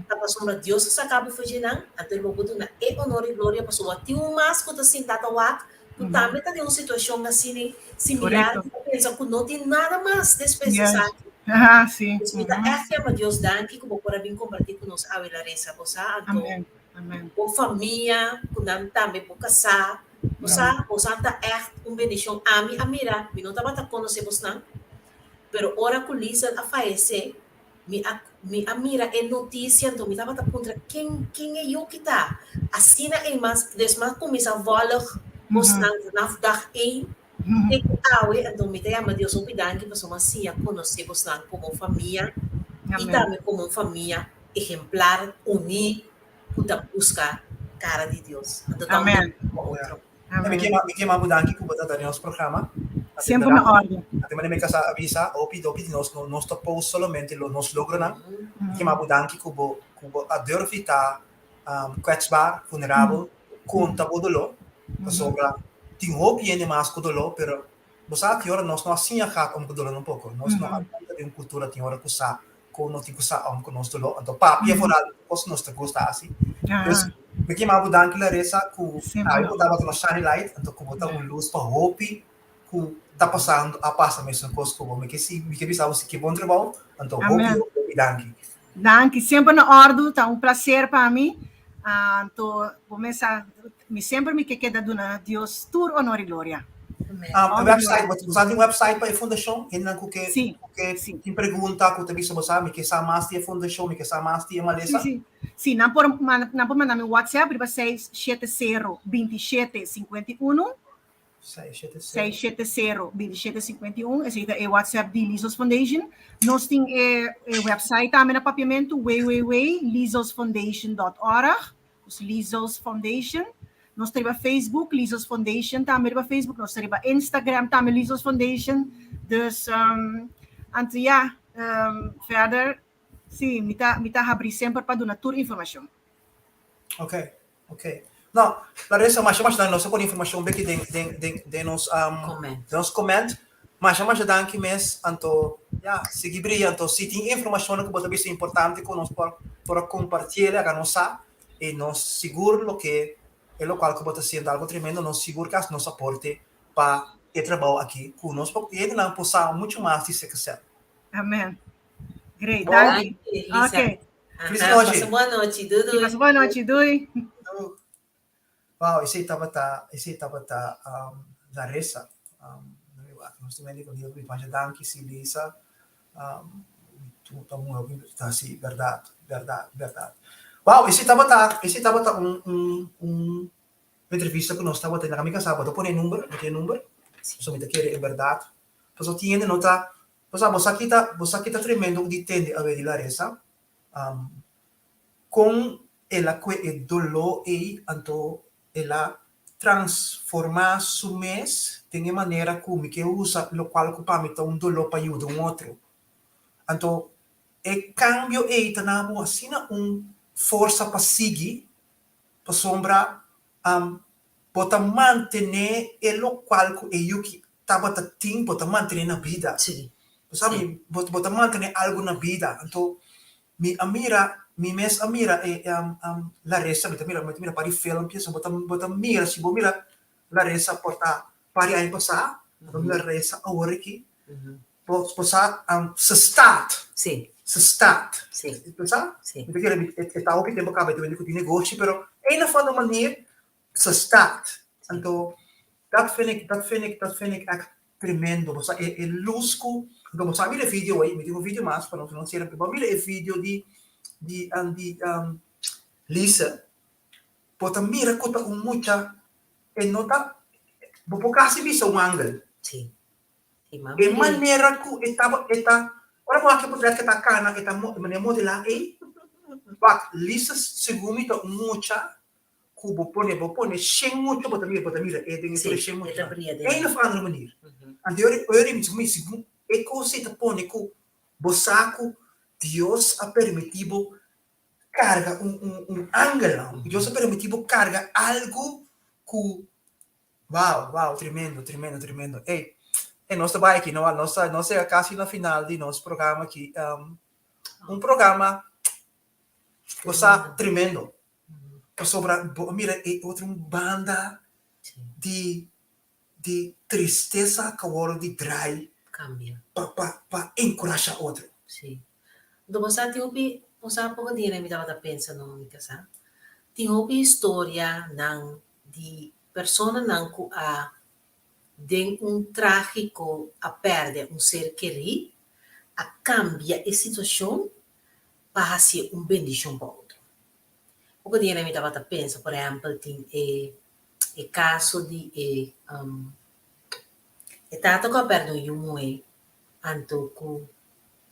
ta pasobra Dios a saka bo for dje nan, anto lo bo duna e honor i gloria, pasobra tin un mas ku ta sinta ta wak, ku tambe ta den un situashon asina similar, ku ta pensa ku no tin nada mas despues di esaki. Pues mi ta ègt yama Dios danki ku bo por a bin kompartí ku nos awe Larissa, bo sa, anto bo famia ku nan tambe bo kasá, bo sa, bosan ta ègt un bendishon. Ami a mira, mi no tabata konosé bosnan, Pero ora ku Liesel a fayesé, mi a mi a mira e notisia, anto mi tabata puntra ken ken e yuki ta. Asina ei mas des mas kuminsá vòlg bosnan vanaf dag ein te ku awe, anto mi ta yama Dios hopi danki pasobra mi a siña konosé bosnan komo un famia i tambe komo un famia ehemplar, uní ku ta buska kara di Dios. Anto ta un bendishon pa otro.
Mi ke mi ke manda danki ku bo ta den nos programa.
Semper na orde.
Ate manera mi kasa a bisa, hopi hopi di nos no nos ta post solamente lo nos logronan. Mi ke manda danki ku bo ku bo a durf di ta kwetsbaar, vulnerabel, konta bo doló. Pasobra tin hopi hende mas ku doló, pero bo sa tin ora nos no a siña gaat om ku doló tampoco. Nos no a lanta den un kultura tin ora ku sa ku nos tin ku sa om ku nos doló. Anto papia vooral kos nos ta gusta hasi. Dus mi ke manda bo danki Larissa ku awe bo tabata nos shining light, anto ku bo ta un lus pa hopi ku ta pasando a pasa mesun kos ku bo. Mi ke si mi ke bisa bo si ke bon trabou, anto hopi hopi hopi danki.
Danki, semper na òrdu, ta un plaser pa mi. Anto bo mes sa, mi semper mi ke keda duna Dios tur honor i gloria.
E website, bo sa tin website pa e fundashon? Hendenan ku ke ku ke tin pregunta ku ta bisa bo sa mi ke sa mas di e fundashon, mi ke sa mas di e malesa.
Si, si. Si, nan por nan por manda mi WhatsApp riba 670 27 51. 670 27 51. Esei ta e WhatsApp di Lizos Foundation. Nos tin e, e website tambe na papiamentu www.lizosfoundation.org. Dus Lizos Foundation. Nos ta riba Facebook, Lizos Foundation tambe riba Facebook. Nos ta riba Instagram tambe Lizos Foundation. Dus, um, anto ja, um, verder, sí, mi ta, mi ta habrí semper pa duna tur informashon.
Ok, ok. No, Larissa, masha masha danki. Nos a pone informashon beki den den den den nos um,
Comment.
den nos comment. Masha masha danki mes. Anto, ya, sigui bria. Anto, si tin informashonnan ku bo ta bisa importante ku nos por por a kompartiel, laga nos sa. I nos sigur loke e lokual ku bo ta hasiendo algo tremendo, nos sigur ke hasi nos aporte pa e trabou aki ku nos por hendenan por sa muchu mas di Sekesel.
Amen. Great, danki.
Danki, Lisa.
Ok.
Feliz
Aha,
nochi.
pasa boa nochi. Doei, doei.
Pasa boa nochi. Doei.
Wow, esei tabata, esei tabata um, Larissa. Um, nos tin mende con mi masha danki si Lisa. Um, tu ta mujer hopi ta si berdad, berdad, berdad. Wow, esei tabata, esei tabata un un un entrevista ku nos tabata na mi kasá, bo ta pone e number, bo tin e number? So mi ta kere en berdad. Pasobra tin hende no ta Bo sa, bo sa ki ta, bo sa ki ta tremendo di tende awe di Larissa? Kon el a kue e doló ei, anto el a transformá su mes den e manera ku mi ke usa lokual ku pa mi ta un doló pa yuda un otro. Anto e kambio ei ta na bo asina un forsa pa sigui, pasobra bo ta mantené e lokual ku e yuki tabata tin, bo ta mantené na bida.
Sí.
Bo sabi, bo, bo ta mantené algu na bida. Anto, mi a mira, mi mes a mira e Larissa, mi ta mira, mi ta mira par di filmpjes, bo ta, bo ta mira, si bo mira Larissa por ta par di aña pasá, bo mira Larissa awor aki, bo, bo sa, ze staat.
Sí.
Ze staat.
Sí.
Bo sa?
Sí.
Mi ta kere, e ta hopi tempu kaba e ta wende ku tin negoshi, pero een of andere manier, ze staat. Anto, dat vind ik, dat vind ik, dat vind ik echt tremendo. Bo sa e, e lus ku, anto bo sa mira e video ei, mi tin un video mas pa nos no sera, bo mira e video di, di, di Lise, bo ta mira ku ta un mucha, e no ta, bo por kasi bisa un angel.
Sí. Sí, m'a
E
mira.
manera ku e taba, e ta, ora bo wak e portret ku e ta kana, e ta mo, e manera modelá ei, wak, Lise segun mi ta un mucha. ku bo pone, bo pone shen mucha bo ta mira, bo ta mira e den e tur e shen mucha. Een of andere manier. Anto ora ora mi mi segun e kos ei ta pone ku bo sa ku Dios a permití bo karga un un un angel, Dios a permití bo karga algu ku Wow, wow, tremendo, tremendo, tremendo. Ey, ey, nos ta bai aki, no, nos ta, nos ta casi na final di nos programa aki. Um, un programa, bo sa, tremendo. Pasobra, bo a mira e otro un banda di, di tristesa ku a wòrdu di drai
Cambia.
pa, pa, pa enkurashá otro.
Sí. Anto bo sa tin hopi, bo sa poko dia mi tabata pensa no, mi kasá. Tin hopi historia nan di personanan ku a den un trágiko a pèrdè un ser kerí, a kambia e situashon pa hasié un bendishon pa otro. Poko dia mi tabata pensa, por ehèmpel, tin e e kaso di e e tata ku a pèrdè un yu muhé, anto ku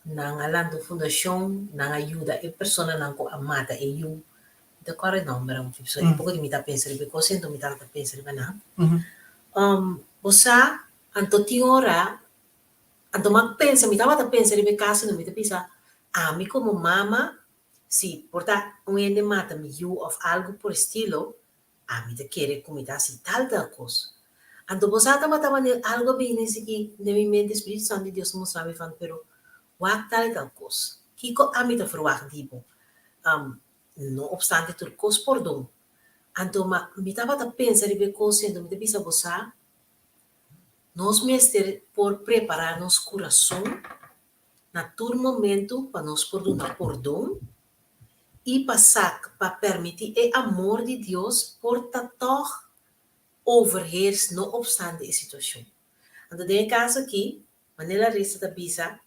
Nan a lanta un fundashon, nan a yuda e personanan ku a mata e yu. Mi ta kòrda e nòmber aun ki pasobra e poko di mi ta pensa riba e kos enton mi tabata pensa riba nan. Bo sa, anto tin ora, anto mi a pensa, mi tabata pensa riba e kaso enton mi ta bisa, ami komo mama, si por ta un hende mata mi yu òf algu por estilo, Ami ta kere ku mi ta hasi tal tal kos. Anto bo sa tabata manera algu a bini esaki den mi mente, Spiritu Santu di Dios a mustra mi van, pero wak tal i tal kos. Kiko ami ta ferwagt di bo? No opstante tur kos pordon. Anto ma mi tabata pensa riba e kos i anto mi ta bisa bo sa, nos mester por prepará nos kurason na tur momentu pa nos por duna pordon i pa sak pa permití e amor di Dios por ta tòg overheers no opstante e situashon. Anto den e kaso akí, manera Larissa ta bisa,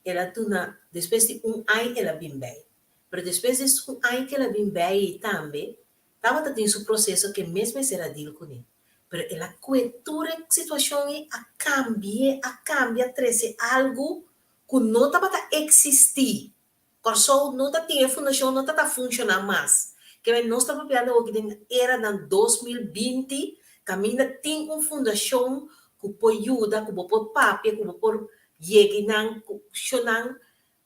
el a duna despues di un aña el a bin bei. Pero despues di esun aña ku el a bin bei ei tambe tabata tin su proseso ku e mes mester a deal kuné. Pero el a kue tur e situashon ei, a kambi'é, a kambia, a trese algu ku no tabata eksistí. Kòrsou no ta tin e fundashon no ta ta funshoná mas. Keme nos ta papiando awoki den eranan 2020 kaminda tin un fundashon ku por yuda, ku bo por papia, ku bo por yega nan, ku shonan.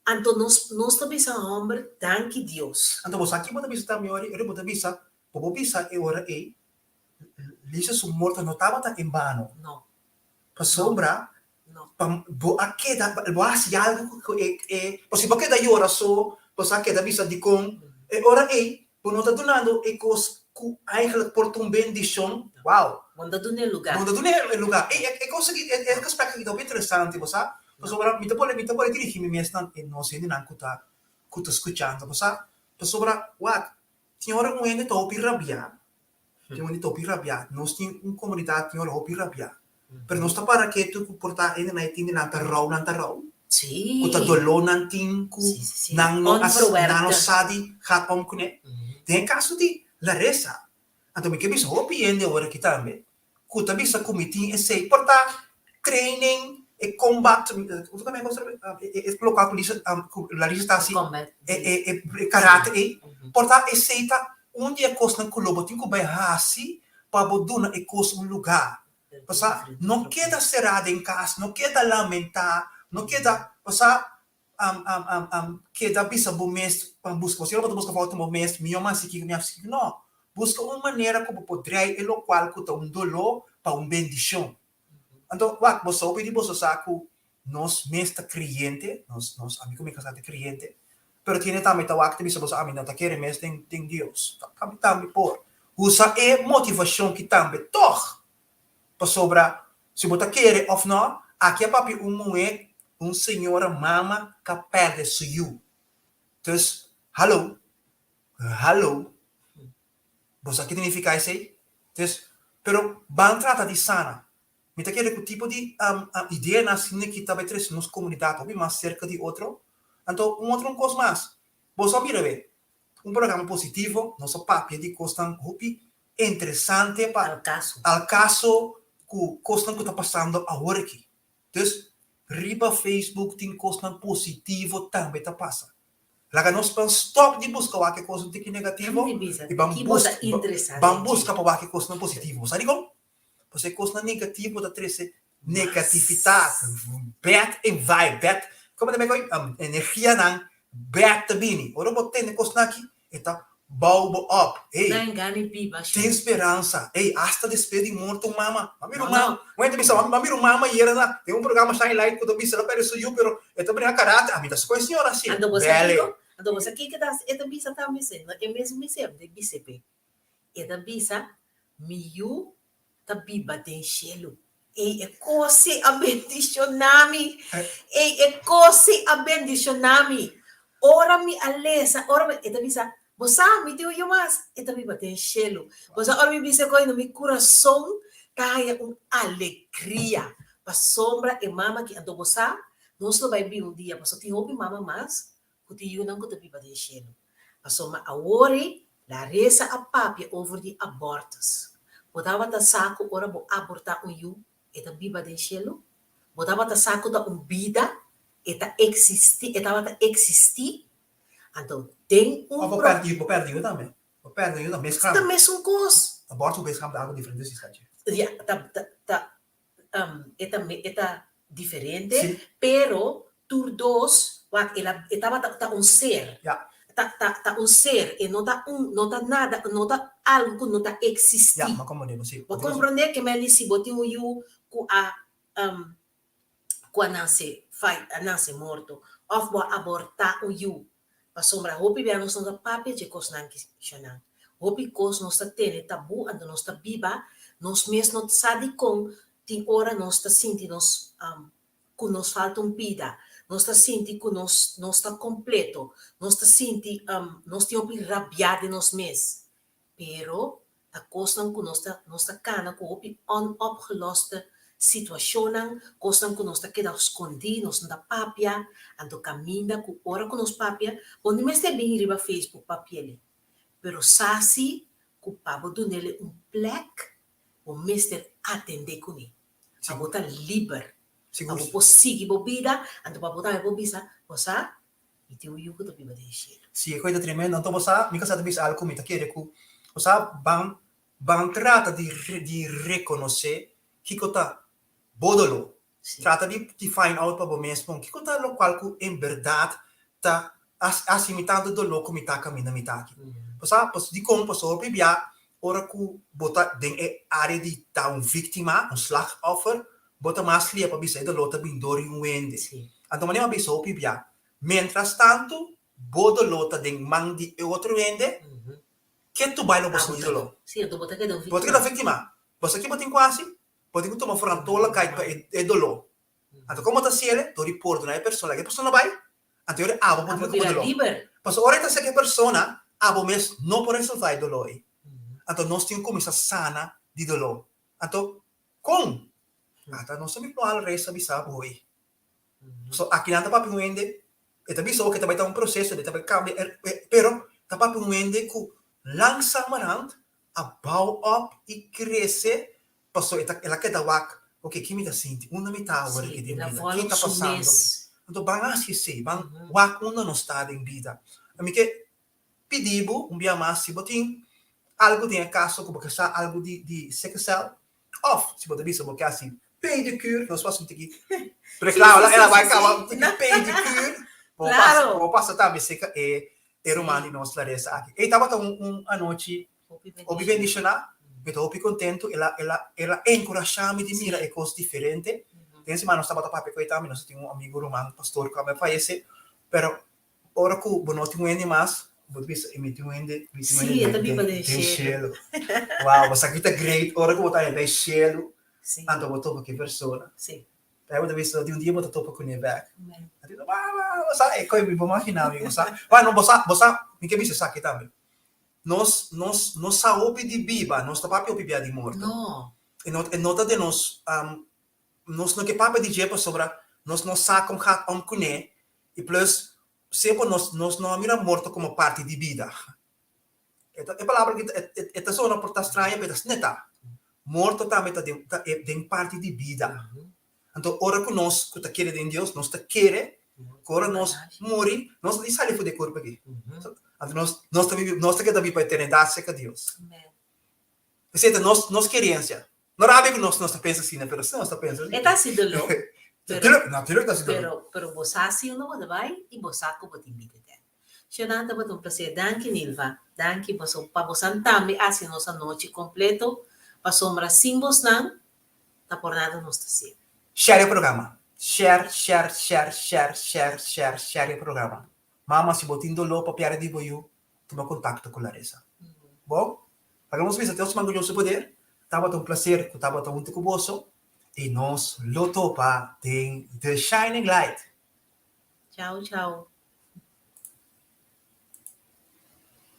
Anto nos nos ta bisa hòmber danki Dios.
Anto bo sa ki bo ta bisa tambe ora ora bo ta bisa, bo por bisa e ora ei Lisa su morto no tabata en bano.
No.
Pasobra
No.
Pa bo a keda, bo a hasi algu ku e, e, o si bo keda yora so, bo sa keda bisa dikon, e ora ei bo no ta dunando e kos ku eigenlijk por ta un bendishon, wow.
Bo no ta duna e lugá.
Bo no ta duna e lugá. E, e kos aki, e, e gesprek aki ta hopi interesante, bo sa, pasobra mi ta pone, mi ta pone dirigí mi mes na e nos hendenan ku ta, ku ta skuchando, bo sa, pasobra wak, tin ora un hende ta hopi rabiá, Tin un di hopi rabiá. Nos tin un komunidat tin ora hopi rabiá. Pero nos ta para ketu ku por ta hende nan e tin di nan ta rou, nan ta rou. Ku ta doló nan tin ku nan no a nan no sa di gaat om kuné. Den e kaso di Larissa, anto mi ke bisa hopi hende awor aki tambe ku ta bisa ku mi tin esei por ta training e combat e lokual ku Lisa ku Larissa ta hasi e e karate ei por ta esei ta un di e kosnan ku lo bo tin ku bai hasi pa bo duna e kos un lugá pasobra no keda será den kas no keda lamentá no keda pasobra keda bisa bo mes pa buska bo ta buska foto bo mes mi yoma hasi kiko mi hasi kiko no buska un manera ku bo por drei e lokual ku ta un doló pa un bendishon anto wak bo sa hopi di boso sa ku nos mes ta kreyente nos nos ami ku mi kasá ta kreyente pero tiene tambe ta wak ta bisa boso ami no ta kere mes den den Dios tambe tambe por usa e motivashon ki tambe tòg Pasobra si bo ta kere òf nò, aki a papia un muhé, un señora mama ka pèrdè su yu. Dus, hallo, hallo, bo sa ki ta nifiká esei? Dus, pero ban trata di sana. Mi ta kere ku tipo di ideanan asina ki ta bai trese nos komunidat hopi mas serka di otro. Anto, un otro un kos mas, boso a mira be, un programa positivo, nos a papia di kosnan hopi interesante pa
Al caso.
al caso cu cosnan cu ta pasando awor aki. Dus riba Facebook tin cosnan positivo tambe ta pasa. Laga nos ban stop di buska wak e kosnan tiki negativo i ban buska ban buska pa wak e kosnan positivo. Bo sa dikon? Pasobra e kosnan negativo ta trese negativitat, bad envibe, bad, komo ta mekoi? Energianan bad ta bini. Ora bo tende kosnan aki, e ta bou bo op. Hey, tin speransa. Hey, asta despues di morto un mama. M'a mira un mama, un hende bisa, m'a mira un mama ayera na den un programa Shine Light ku ta bisa el a perde su yu, pero e ta bringa karate. Ami ta skohe señora asi.
Anto bo sa
Bèl'e.
kiko? Anto bo sa kiko ta e ta bisa tambe si? No e mes bisa, e bisa p'e. E ta bisa, Mi yu ta biba den shelu. Ey, e kos ei a bendishoná mi! Ey, e kos ei a bendishoná mi! Ora mi a lesa, ora mi, e ta bisa, Bo sa, mi tin un yu mas, e ta biba den shelu. Bo sa, ora mi bisa e kos ei, na mi kurason ta haña un alegria pasobra e mama aki. Anto bo sa, nos lo bai bin un dia, pasobra tin hopi mama mas ku tin yunan ku ta biba den shelu. Pasobra awor ei Larissa a papia over di abortus. Bo tabata sa ku ora bo abortá un yu, e ta biba den shelu? Bo tabata sa ku ta un bida, e ta eksistí, e tabata eksistí? Anto den un
Of bo
pro.
pèrdè, bo pèrdè yu tambe. Bo pèrdè yu tambe, mes
Ta
kram.
mesun kos.
Aborto ku bes kram ta algu diferente si skachi.
Ya, ta, ta, ta, e ta, e ta diferente,
Sí.
pero tur dos, wak, el a, e tabata, ta un ser.
Ya.
Ta, ta, ta un ser, e no ta un, no ta nada, no ta algu ku no ta eksistí.
Ya, m'a komprondé bo, sí.
Bo komprondé ke men di si bo tin un yu ku a, ku a nase fai, a nase morto, òf bo a abortá un yu, pasobra hopi bia nos no ta papia dje kosnan ki shonan. Hopi kos nos ta tene tabú, anto nos ta biba, nos mes no sa dikon tin ora nos ta sinti nos ku nos falta un pida, nos ta sinti ku nos no sta kompleto, nos ta sinti nos tin hopi rabiá den nos mes. Pero ta kosnan ku nos ta nos ta kana ku hopi onopgeloste situashonnan, kosnan ku nos ta keda skondí, nos no ta papia, anto kaminda ku ora ku nos papia, bo no mester bini riba Facebook papi'el, pero sa si ku pa bo dun'el un plek, bo mester atendé kuné, pa bo ta liber, pa bo por sigui bo bida, anto pa bo tambe por bisa, bo sa, Mi tin un yu ku ta biba den shelu.
Si, e kos ta tremendo. Anto bo sa, mi kasá ta bisa algu ku mi ta kere ku, bo sa, ban ban trata di di rekonosé kiko ta bo doló. Trata di di find out pa bo mes bon kiko ta lokual ku en bèrdat ta hasi mi tantu doló ku mi ta kaminda mi ta aki. Bo sa, dikon? Pasobra hopi bia ora ku bo ta den e área di ta un víktima, un slachtoffer, bo ta mas lia pa bisa e doló ta bin dor di un wende. Anto manera mi a bisa hopi bia, mientras tantu bo doló ta den man di e otro wende, ke tu bai lo bo sinti doló?
Bo ta keda un
Bo ta keda víktima. Bo sa ke bo tin ku hasi? Bo tin ku tuma verantwoordelijkheid pa e doló. Anto komo bo ta hasiel? Dor di pordona e persona. Laga e persona bai, anto e ora abo por
Abo
duna ku bo
bira
doló.
liber.
Pasobra ora e ta seka e persona, abo mes no por resolvá e doló ei. Anto nos tin ku kuminsá sana di doló. Anto, kon? Ata nos ta mi pal resa bisa bo hoy. So aki nan ta papia un hende, e ta bisa oke ta bai ta un proseso, e ta bai kambia, pero ta papia un hende ku langzamerhand a bou op i krese paso e ta el a keda wak, oke ki mi ta sinti, unda mi ta awor aki den bida, ki ta pasando. Anto ban hasi esei, ban wak unda nos ta den bida. Mi ke pidi bo un bia mas si bo tin algu den e kaso ku bo ke sa algu di di sickle òf si bo ta bisa bo ke hasi pedicure, nos pas un tiki reklama la, el a bai kaba un tiki pedicure, bo pasa bo pasa tambe serka e e ruman di nos Larissa aki. Ey tabata un un anochi hopi bendishoná, mi ta hopi kontentu, el a el a el a enkurashá mi di mira e kos diferente. Den siman nos tabata papia ku e tambe, nos tin un amigu ruman pastor ku a bai fayesé, pero Ora ku bo no tin un hende mas, bo ta bisa, Mi tin un hende, mi tin un
Sí,
hende
e ta biba
den
den
den
shelu.
shelu. Wow, bo sa ki ta great ora ku bo ta haña den shelu,
Sí.
anto bo topa ku e persona.
Sí.
Ahí bo ta bisa, di un dia bo ta topa kuné bèk.
Amen.
Anto bo ta, Wow, bo sa, e koi mi por maginá mi, bo sa. Bueno, bo sa, bo sa, mi ke bisa esaki tambe. Nos, nos, nos sa hopi di biba, nos ta papia hopi bia di morto.
No.
E no, e no ta den nos, nos no ke papia di dje pasobra nos no sa kon gaat om kuné I plus, semper nos nos no a mira morto komo parti di bida. E ta e palabra aki e e ta sona por ta straño pero e ta asina ta. Morto tambe ta den ta e den parti di bida. Anto ora ku nos ku ta kere den Dios nos ta kere Ku ora nos muri, nos no tin sali for di e kurpo aki. Anto nos nos ta bibi, nos ta keda biba pa eternidat serka Dios. Esei ta nos nos kerensia. No rabia ku nos nos ta pensa asina, pero si nos ta pensa asina.
E ta hasi doló.
Pero, Natuurlijk ta hasi doló.
Pero, pero bo sa si unda bo ta bai i bo sa ku bo tin bida eterno. Shonnan tabata un plaser. Danki Nilva. Danki boso pa bosan tambe hasi nos anochi kompleto pasobra sin bosnan ta por nada nos ta sirbi.
Share e programa. Share, share, share, share, share, share, share e programa. Mama si bo tin doló pa pierde di bo yu, tuma kontakto ku Larissa. Bon, laga nos bisa te otro siman ku Dios su poder. Tabata un plaser ku tabata huntu ku boso i nos lo topa den The Shining Light.
Chao, chao.